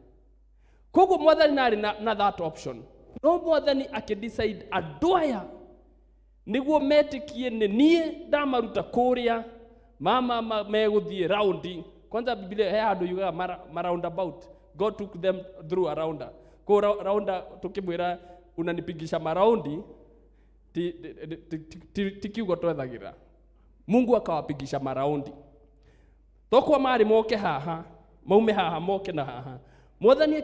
Koguo mwathani narĩ na that option, no mwathani akĩdecide andũ aya nĩguo metĩkie nĩ niĩ ndamaruta kũrĩa mama megũthiĩ raundi. Kwanza Biblia he handũ yugaga ma roundabout. God took them through a rounder. Kwa rounder tukimwĩra unanipigisha maraundi ti kiugo twethagĩra. Mungu akawapigisha maraundi. Tokwa marĩ moke haha, maume haha moke na haha. Mwathani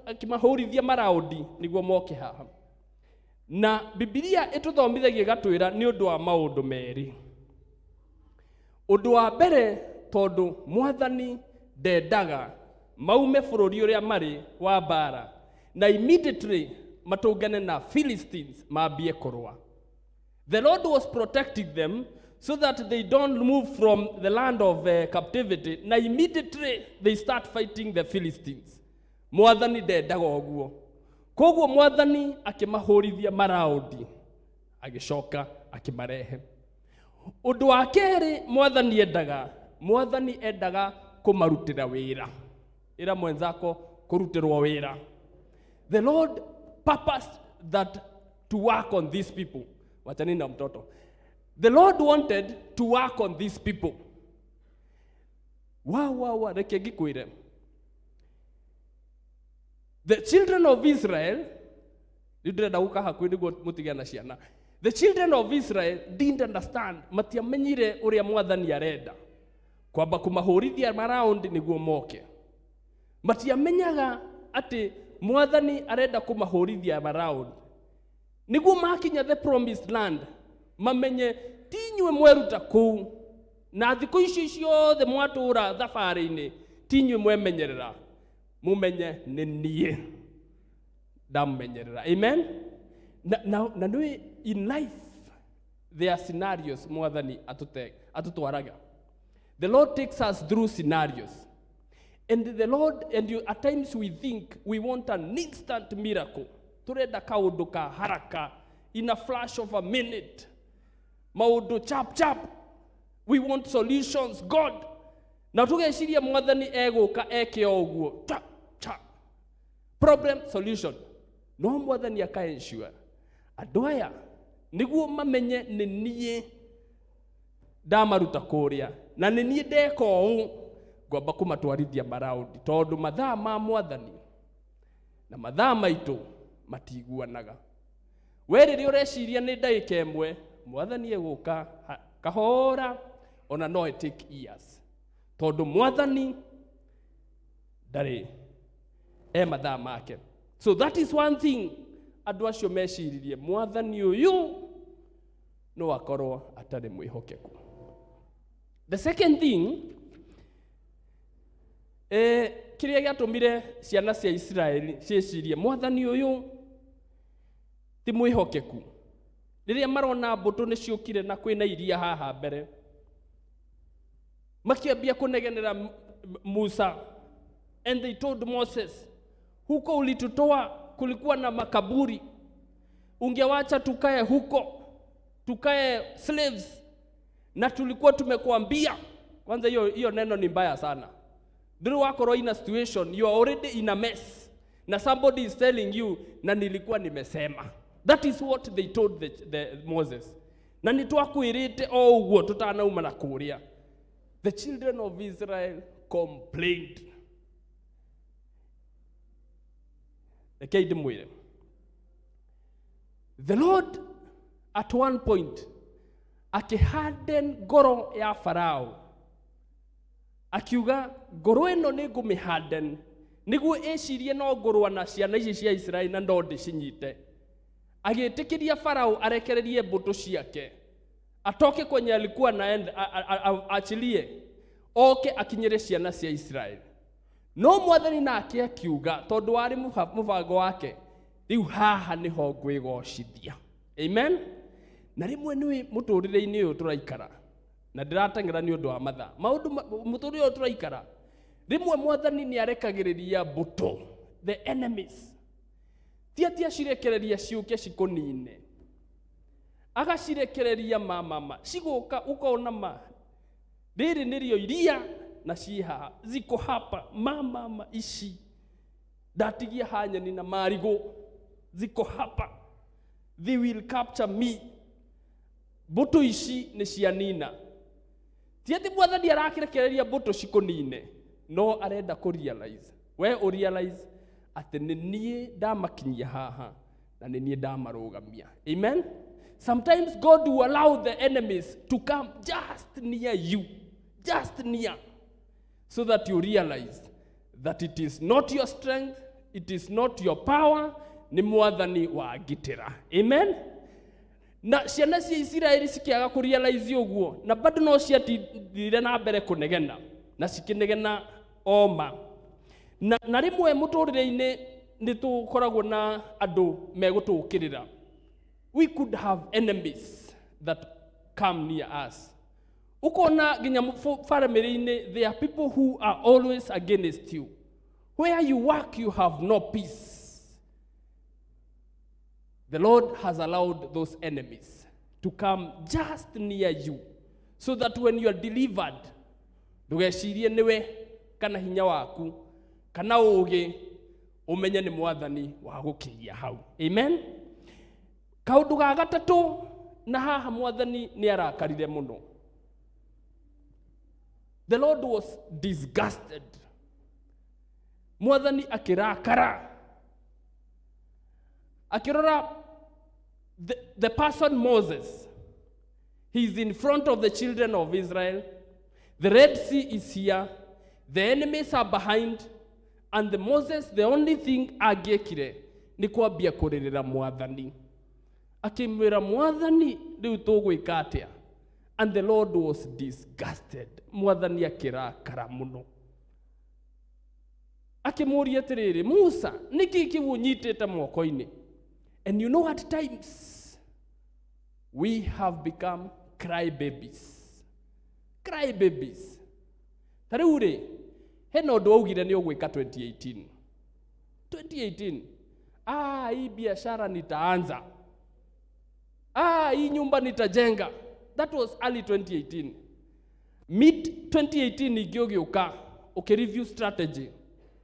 akĩmahũrithia maraundi nĩguo moke haha. Na Biblia ĩtũthomithagia ĩgatwĩra nĩ ũndũ wa maũndũ merĩ. Ũndũ wa mbere, tondũ mwathani ndendaga maume bũrũri ũrĩa marĩ wa mbara na immediately matũngane na Philistines mambie kũrũa. The Lord was protecting them so that they don't move from the land of captivity na immediately they start fighting the Philistines. Mwathani ndendaga ũguo. Koguo mwathani akĩmahũrithia maraundi agĩcoka akĩmarehe. Ũndũ wa kerĩ mwathani endaga kũmarutĩra wĩra. Ĩra mwenzako kũrutĩrwo wĩra. The Lord purposed that to work on these people. Wachani na mtoto. The Lord wanted to work on these people. Wa wa wa, reke ngĩkwĩre. The children of Israel, rĩu ndĩrenda gũka hakuhĩ nĩguo mũtigane na ciana. The children of Israel didn't understand, matiamenyire ũrĩa mwathani arenda. Kwamba kũmahũrithia maraundi nĩguo moke. Matiamenyaga atĩ mwathani arenda kũmahũrithia maraundi. Nĩguo makinya the promised land, mamenye ti inyuĩ mweruta kũu, na thikũ icio ciothe mwatũra thabarĩ-inĩ, ti inyuĩ mwemenyerera, mumenye nĩ niĩ ndamumenyerera. Amen. Na nĩ in life there are scenarios mwathani atutwaraga. The Lord takes us through scenarios. And the Lord, and you, at times we think we want an instant miracle. Turenda kaundu ka haraka in a flash of a minute. Maundu chap chap. We want solutions, God. Na tugeciria mwathani egũka eke o ũguo. Chap chap. Problem solution. No mwathani aka ensure andũ aya nĩguo mamenye nĩ niĩ ndamaruta kũrĩa na nĩ niĩ ndeka ũũ, ngwamba kũmatwarithia maraundi, tondũ mathaa ma mwathani na mathaa maitũ matiguanaga. We rĩrĩa ũreciria nĩ ndagĩka ĩmwe, mwathani egũka kahora, ona no it take years, tondũ mwathani ndarĩ e mathaa make. So that is one thing andũ acio meciririe, mwathani ũyũ no akorwo atarĩ mwĩhokeku. The second thing, kĩrĩa gĩatũmire ciana cia Isiraeli ciĩcirie mwathani ũyũ ti mwĩhokeku, rĩrĩa marona mbũtũ nĩ ciũkire na kwĩna iria haha mbere, makĩambia kũnegenera Musa, and they told Moses, huko ulitutoa kulikuwa na makaburi, ungewacha tukae huko, tukae slaves. Na tulikuwa tumekuambia. Kwanza hiyo hiyo neno ni mbaya sana. Nduri wakorwo in a situation, you are already in a mess, na somebody is telling you, "Na nilikuwa nimesema." That is what they told the Moses. "Na nitwakwirite o uguo tutanauma na kuria." The children of Israel complained. Rekei ndimwire, the Lord at one point akĩharden ngoro ya Farao, akiuga, "Ngoro ĩno nĩ ngũmĩharden nĩguo ĩcirie no ngũrũa na ciana ici cia Isiraeli na no ndĩcinyite." Agĩtĩkĩria Farao arekererie mbũtũ ciake atoke kwenye alikuwa naenda, achilie oke akinyĩre ciana cia Isiraeli. No Mwathani nake akiuga, tondũ warĩ mũbango wake, "Rĩu haha nĩho ngwĩgocithia." Amen. Na rĩmwe nĩ mũtũrĩre-inĩ ũyũ tũraikara, na ndĩrateng'era nĩ ũndũ wa mathaa, maũndũ mũtũrĩre ũyũ tũraikara, rĩmwe Mwathani nĩ arekagĩrĩria mbũtũ, the enemies. Ti atĩ acirekereria ciũke cikũnine, agacirekereria mamama cigũka, ũkona ma rĩrĩ nĩrĩo iria na ciĩ haha, ziko hapa mamama, ici ndatigia hanyeni na marigũ, ziko hapa, they will capture me, mbũtũ ici nĩ cianina. Ti atĩ Mwathani arakĩrekereria mbũtũ cikũnine, no arenda kũ realize, we ũ realize atĩ nĩ niĩ ndamakinyia haha na nĩ niĩ ndamarũgamia. Amen. Sometimes God will allow the enemies to come just near you, just near, so that you realize that it is not your strength, it is not your power, nĩ Mwathani wangitĩra. Amen. Na ciana cia Isiraeli cikĩaga kũrealize ũguo, na bado no ciatindire na mbere kũnegena na cikĩnegena oma. Na rĩmwe mũtũrĩre-inĩ nĩ tũkoragwo na andũ megũtũũkĩrĩra. We could have enemies that come near us. Ukona nginya family-inĩ, there are people who are always against you. Where you work, you have no peace. The Lord has allowed those enemies to come just near you so that when you are delivered, ndũgecirie nĩwe kana hinya waku kana ũũgĩ, ũmenye nĩ Mwathani wa gũkinyia hau. Amen. Kaũndũ ga gatatũ, na haha Mwathani nĩ arakarire mũno. The Lord was disgusted. Mwathani akĩrakara akĩrora the person Moses. He is in front of the children of Israel. The Red Sea is here, the enemies are behind, and the Moses, the only thing angĩekire nĩ kwambia kũrĩrĩra Mwathani, akĩmwĩra, "Mwathani, rĩu tũgwĩka atĩa?" And the Lord was disgusted. Mwathani akĩrakara mũno, akĩmũria atĩrĩrĩ, "Musa, nĩkĩ kĩu ũnyitĩte moko-inĩ?" And you know, at times we have become cry babies, cry babies. Ta rĩu rĩ, hena ũndũ waugire nĩ ũgwĩka 2018. 2018, "Ah, hii biashara nitaanza, ah, hii nyumba nitajenga." That was early 2018. Mid 2018 ningĩ ũgĩũka ũkĩreview strategy,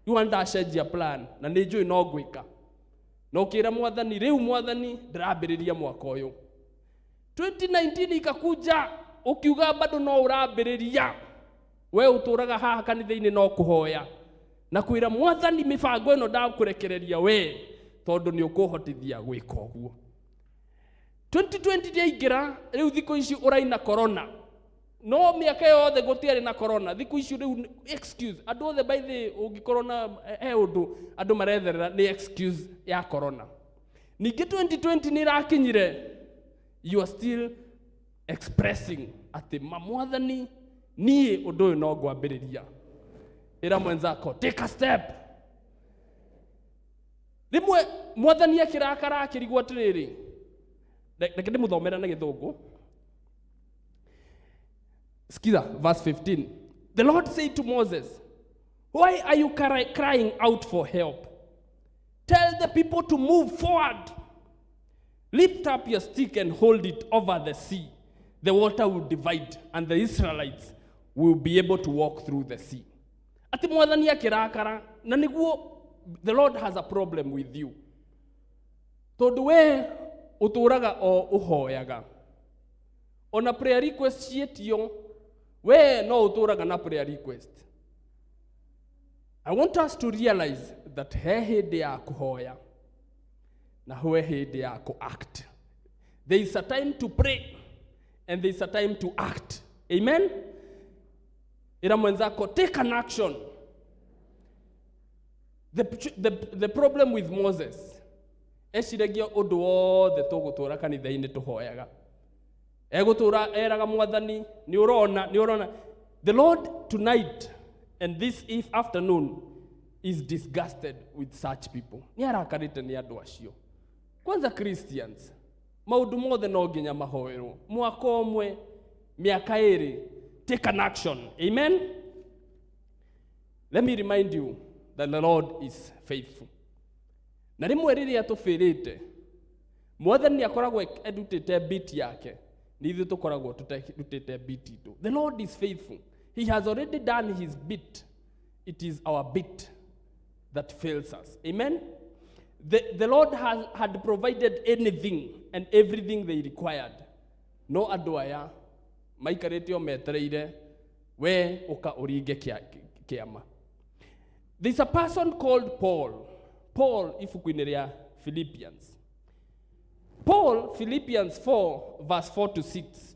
rĩu ndacenjia plan na nĩ njũĩ no ngwĩka, na ũkĩra Mwathani, "Rĩu Mwathani, ndĩrambĩrĩria mwaka ũyũ." 2019 ikakuja, ũkiuga bado no ũrambĩrĩria. We ũtũraga haha kanitha-inĩ no kũhoya na kwĩra Mwathani, "Mĩbango ĩno ndakũrekereria we tondũ nĩ ũkũhotithia gwĩka ũguo." 2020 rĩaingĩra, rĩu thikũ ici ũraina corona, no mĩaka yothe gũtiarĩ na corona. Thikũ ici rĩu excuse andũ othe, by the ũngĩkorwo na he ũndũ andũ maretherera nĩ excuse ya corona. Ningĩ 2020 nĩ ĩrakinyire, you are still expressing atĩ, "Ma Mwathani, niĩ ũndũ ũyũ no ngwambĩrĩria." Ĩra mwenzako, "Take a step." Rĩmwe Mwathani akĩrakara, akĩrigwo atĩrĩrĩ. Reke ndĩmũthomere na Gĩthũngũ. Skiza verse 15. The Lord said to Moses, "Why are you crying out for help? Tell the people to move forward. Lift up your stick and hold it over the sea. The water will divide and the Israelites will be able to walk through the sea. Atĩ Mwathani akĩrakara, na nĩguo the Lord has a problem with you, tondũ we ũtũraga o ũhoyaga, ona prayer request ciĩtio we no ũtũraga na prayer request. I want us to realize that he hĩndĩ ya kũhoya na he hĩndĩ ya kũ-act. There is a time to pray and there is a time to act. Amen. Ĩra mwenzako, take an action. The problem with Moses, eciragia ũndũ wothe tũgũtũra kanitha-inĩ tũhoyaga, egũtũra eraga Mwathani, nĩ ũrona, nĩ ũrona. The Lord tonight and this if afternoon is disgusted with such people. Nĩ arakarĩte nĩ andũ acio. Kwanza Christians, maũndũ mothe no nginya mahoerwo mwaka ũmwe, mĩaka 2. Take an action. Amen. Let me remind you that the Lord is faithful. Na rĩmwe rĩrĩa tũbĩrĩte, Mwathani akoragwo edutĩte bit yake, nĩ ithuĩ tũkoragwo tũtarutĩte bit itũ. The Lord is faithful. He has already done his bit. It is our bit that fails us. Amen. The Lord had provided anything and everything they required. No andũ aya maikarĩte o metereire we ũka ũringe kĩama. There's a person called Paul. Paul ibuku-inĩ rĩa Philippians. Paul, Philippians 4, verse 4 to 6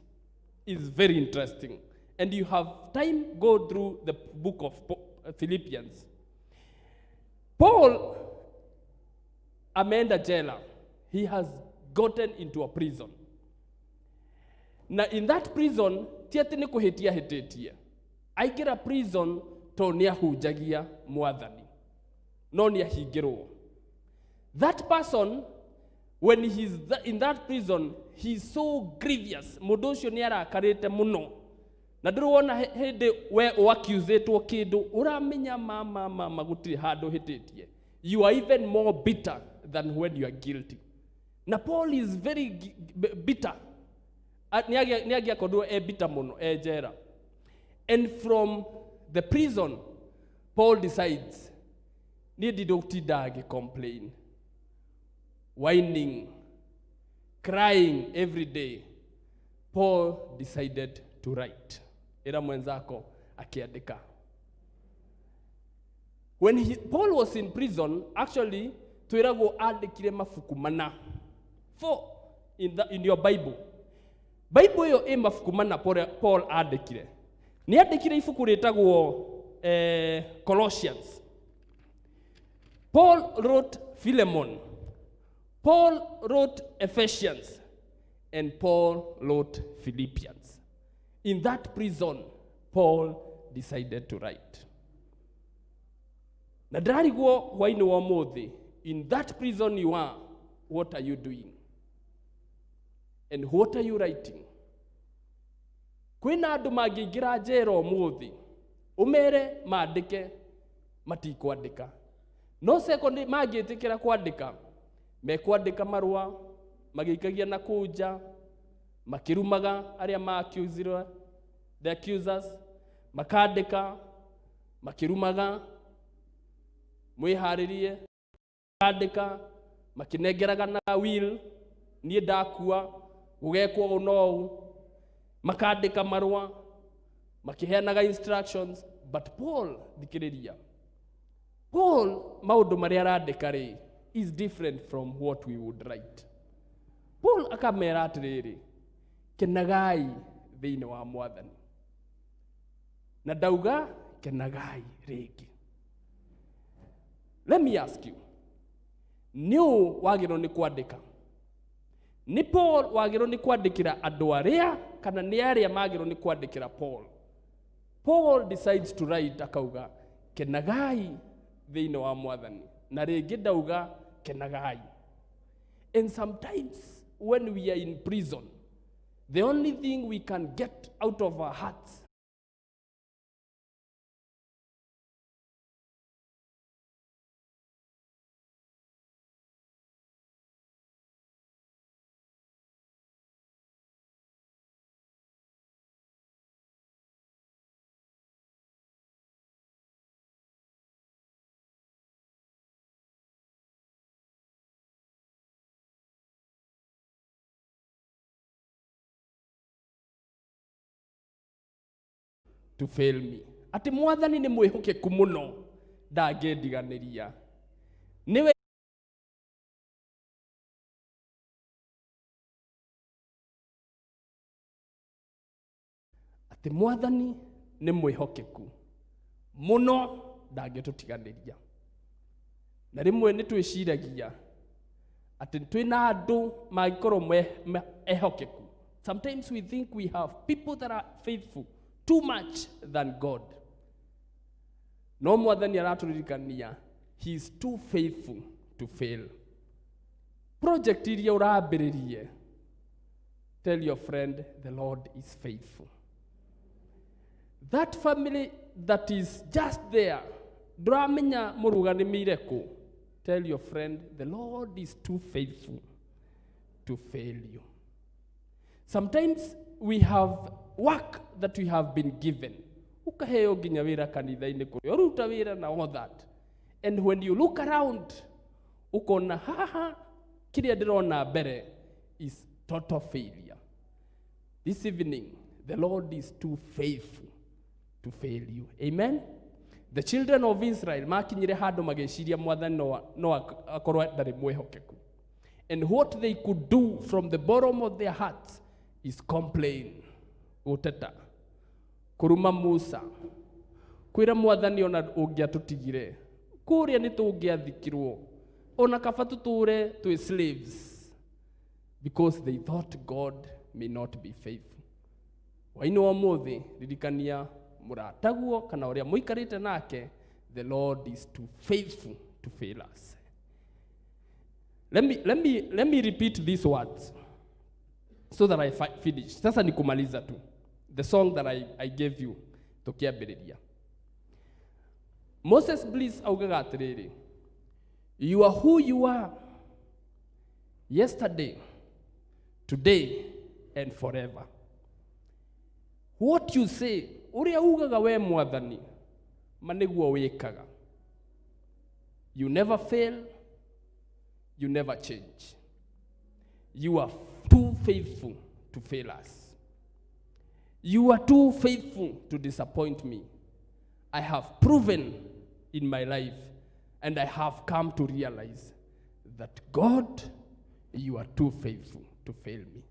is very interesting. And you have time, go through the book of Philippians. Paul ameenda jela. He has gotten into a prison. Na in that prison, ti atĩ nĩ kũhĩtia hĩtĩtie. Aingĩra prison tondũ nĩ ahunjagia Mwathani. No nĩ ahingĩrwo. That person, when he's in that prison, he's so grievous. Mũndũ ũcio nĩ arakarĩte mũno. Na ndũrĩ wona hĩndĩ we ũaccusĩtwo kĩndũ, ũramenya ma ma ma gũtirĩ handũ hĩtĩtie. You are even more bitter than when you are guilty. Na Paul is very bitter. Nĩ angĩakorirwo e bitter mũno, e njera. And from the prison, Paul decides, niĩ ndindũtinda ngĩ-complain, whining, crying every day. Paul decided to write. Ĩra mwenzako, akĩandĩka. When Paul was in prison, actually, twĩragwo andĩkire mabuku mana. 4 in your Bible. Bible ĩyo ĩ mabuku mana Paul andĩkire. Nĩ andĩkire ibuku rĩtagwo Colossians. Paul wrote Philemon. Paul wrote Ephesians. And Paul wrote Philippians. In that prison, Paul decided to write. Na ndĩrarigwo hwainĩ wa ũmũthĩ, in that prison you are, what are you doing? And what are you writing? Kwĩna andũ mangĩingĩra njera ũmũthĩ, ũmere mandĩke, matikwandĩka. No second mangĩtĩkĩra kwandĩka, mekwandĩka marũa, magĩikagia na kũu nja, makĩrumaga arĩa ma-accusirwo, the accusers, makandĩka, makĩrumaga, mwĩharĩrie, makandĩka, makĩnengeraga na will, niĩ ndakua, gũgekwo ũũ na ũũ, makandĩka marũa, makĩheanaga instructions. But Paul, thikĩrĩria, Paul maũndũ marĩa arandĩka rĩ is different from what we would write. Paul akamera atĩrĩrĩ, kenagai thĩinĩ wa Mwathani. Na ndauga kenagai rĩngĩ. Let me ask you, nĩ ũ wagĩrĩirwo nĩ kwandĩka? Nĩ Paul wagĩrĩirwo nĩ kwandĩkĩra andũ arĩa, kana nĩ arĩa magĩrĩirwo nĩ kwandĩkĩra Paul? Paul decides to write, akauga kenagai thĩinĩ wa Mwathani. Na rĩngĩ ndauga kenagai. And sometimes when we are in prison, the only thing we can get out of our hearts to fail me. Atĩ mwathani nĩ mwĩhokeku mũno ndangĩndiganĩria. Nĩwe atĩ mwathani nĩ mwĩhokeku mũno ndangĩtũtiganĩria. Na rĩmwe nĩ twĩciragia atĩ twĩna andũ mangĩkorwo ehokeku. Sometimes we think we have people that are faithful too much than God. No mwathani aratũririkania he is too faithful to fail. Project iria ũrambĩrĩrie, tell your friend the Lord is faithful. That family that is just there, ndũramenya mũrũganĩmĩire kũ, tell your friend the Lord is too faithful to fail you. Sometimes we have work that we have been given. Ukaheo nginya wĩra kanitha-inĩ kũrĩa ũruta wĩra na all that. And when you look around, ukona haha kĩrĩa ndĩrona mbere is total failure. This evening, the Lord is too faithful to fail you. Amen? The children of Israel makinyire handũ magĩciria mwathani no akorwo ndarĩ mwĩhokeku. And what they could do from the bottom of their hearts is complain, gũteta, kũruma Musa, kwĩra mwathani ona ũngĩatũtigire, kũrĩa nĩ tũngĩathikirwo, ona kaba tũtũre twĩ slaves, because they thought God may not be faithful. Hwaĩ-inĩ wa ũmũthĩ, ririkania mũrataguo kana ũrĩa mũikarĩte nake, the Lord is too faithful to fail us. Let me repeat these words so that I finish. Sasa ni kumaliza tu. The song that I gave you, tukiambĩrĩria. Moses Bliss augaga atĩrĩrĩ, you are who you are yesterday, today, and forever. What you say, ũrĩa ugaga we mwathani, ma nĩguo wĩkaga. You never fail, you never change. You are too faithful to fail us. You are too faithful to disappoint me. I have proven in my life, and I have come to realize that God, you are too faithful to fail me.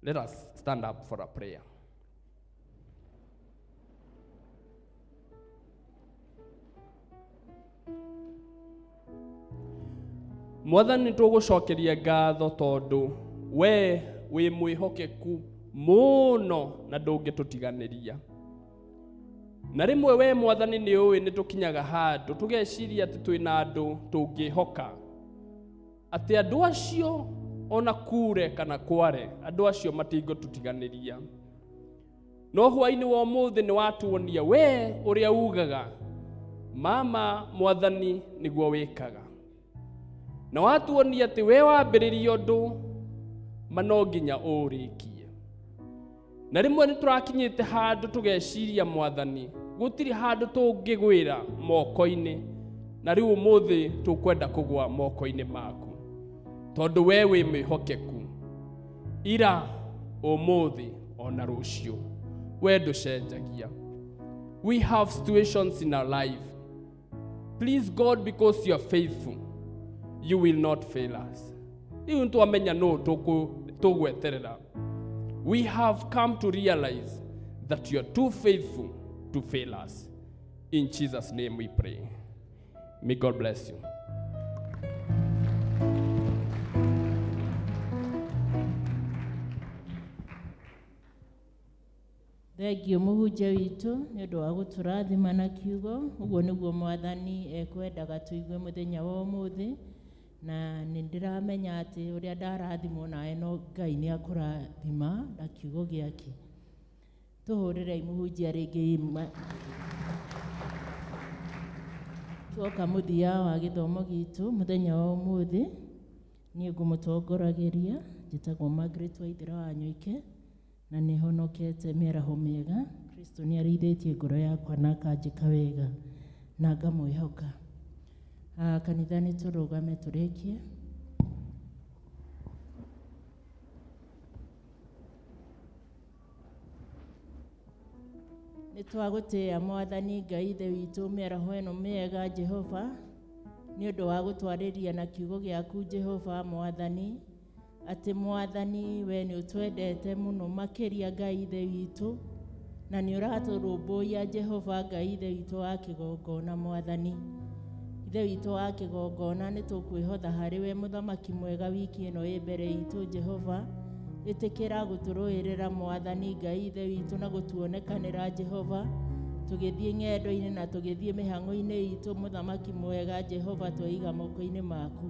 Let us stand up for a prayer. Mwathani tũgũcokeria ngatho tondũ we wĩ mwĩhokeku mũno na ndũngĩtũtiganĩria. Na rĩmwe we mwathani nĩ ũĩ nĩ tũkinyaga handũ tũgeciria atĩ twĩna andũ tũngĩhoka, atĩ andũ acio ona kure kana kware, andũ acio matingĩtũtiganĩria. No hwaĩ-inĩ wa ũmũthĩ nĩ watuonia we ũrĩa ugaga mama mwathani nĩguo wĩkaga. Na watuonia atĩ we wambĩrĩria ũndũ ma no nginya ũũrĩkie. Na rĩmwe nĩ tũrakinyĩte handũ tũgeciria mwathani gũtirĩ handũ tũngĩgwĩra moko-inĩ, na rĩu ũmũthĩ tũkwenda kũgwa moko-inĩ maku tondũ we wĩ mwĩhokeku ira ũmũthĩ ona rũciũ, we ndũcenjagia. We have situations in our life. Please God, because you are faithful, you will not fail us. Rĩu nĩtwamenya nũ tũgweterera. We have come to realize that you are too faithful to fail us. In Jesus' name we pray. May God bless you. Thengio mũhunjia witũ nĩ ũndũ wa gũtũrathima na kiugo. Ũguo nĩguo mwathani ekwendaga tũigue mũthenya wa ũmũthĩ, na nĩ ndĩramenya atĩ ũrĩa ndarathimwo nawe no Ngai nĩ akũrathima na kiugo gĩake. Tũhũrĩrei mũhunjia rĩngĩ tuoka mũthia wa gĩthomo gitũ mũthenya wa ũmũthĩ. Niĩ ngũmũtongoragĩria, njĩtagwo Margaret Waithera wa Nyoike, na nĩ honokete mĩaraho mĩega. Kristo nĩ arĩithĩtie ngoro yakwa na akanjĩka wega na ngamwĩhoka. Kanitha nĩ tũrũgame tũrĩkie. Nĩ twagũtĩĩa Mwathani Ngai Ithe witũ mĩaraho ĩno mĩega Jehova, nĩ ũndũ wa gũtwarĩria na kiugo gĩaku Jehova Mwathani, atĩ Mwathani we nĩ ũtwendete mũno makĩria Ngai Ithe witũ, na nĩ ũratũrũmbũiya Jehova Ngai Ithe witũ wa kĩgongona Mwathani. Ithe witũ wa kĩgongona nĩ tũkwĩhotha harĩ we mũthamaki mwega wiki ĩno ĩ mbere itũ Jehova. Ĩtĩkĩra gũtũrũĩrĩra Mwathani Ngai Ithe witũ na gũtuonekanĩra Jehova, tũgĩthiĩ ng'endo-inĩ na tũgĩthiĩ mĩhang'o-inĩ itũ mũthamaki mwega Jehova tweiga moko-inĩ maku.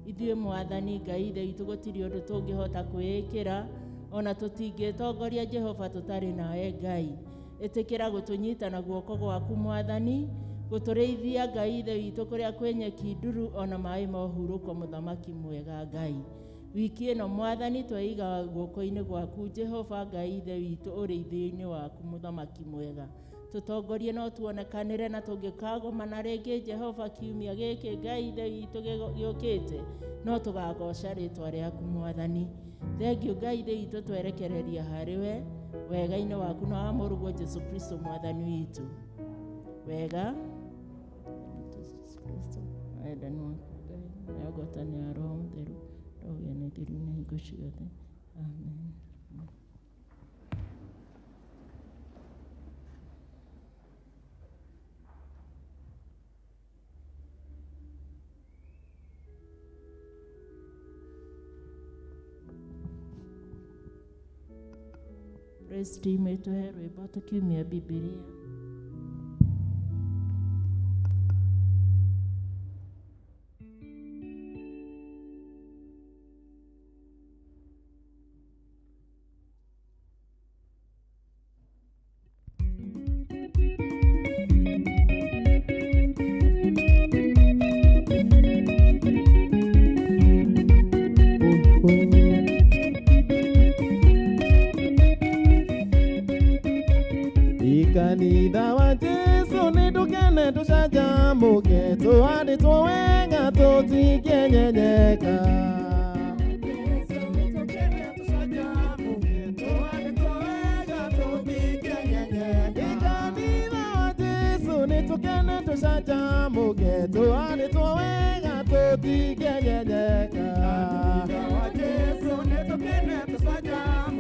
Ithuĩ Mwathani Ngai Ithe witũ gũtirĩ ũndũ tũngĩhota kwĩĩkĩra, ona tũtingĩtongoria Jehova tũtarĩ nawe Ngai. Ĩtĩkĩra gũtũnyita na guoko gwaku Mwathani, gũtũrĩithia Ngai Ithe witũ kũrĩa kwĩ nyeki nduru ona maĩ ma ũhurũko mũthamaki mwega Ngai. Wiki ĩno Mwathani tweiga guoko-inĩ gwaku Jehova Ngai Ithe witũ ũrĩithio-inĩ waku mũthamaki mwega. Tũtongorie no tuonekanĩre na tũngĩkagomana rĩngĩ Jehova kiumia gĩkĩ Ngai Ithe witũ gĩũkĩte, no tũgagoca rĩtwa rĩaku Mwathani. Thengiũ Ngai Ithe witũ twerekereria harĩ we wega-inĩ waku na wa mũrũguo Jesu Kristo Mwathani witũ. Wega Jesu Kristo wendani waku Ngai na ngwatanĩro ya Roho Mũtheru rogĩa na ithuĩ na hingo ciothe. Amen. Praise team ĩtũhe rwĩmbo tũkiumia Bibilia. Ikanitha wa Jesu nĩ tũkene tũcanjamũke, tũhandĩtwo wega tũtingĩenyenyeka. Ikanitha wa Jesu nĩ tũkene tũcanjamũke, tũhandĩtwo wega tũtingĩenyenyeka. Kanitha wa Jesu nĩ tũkene.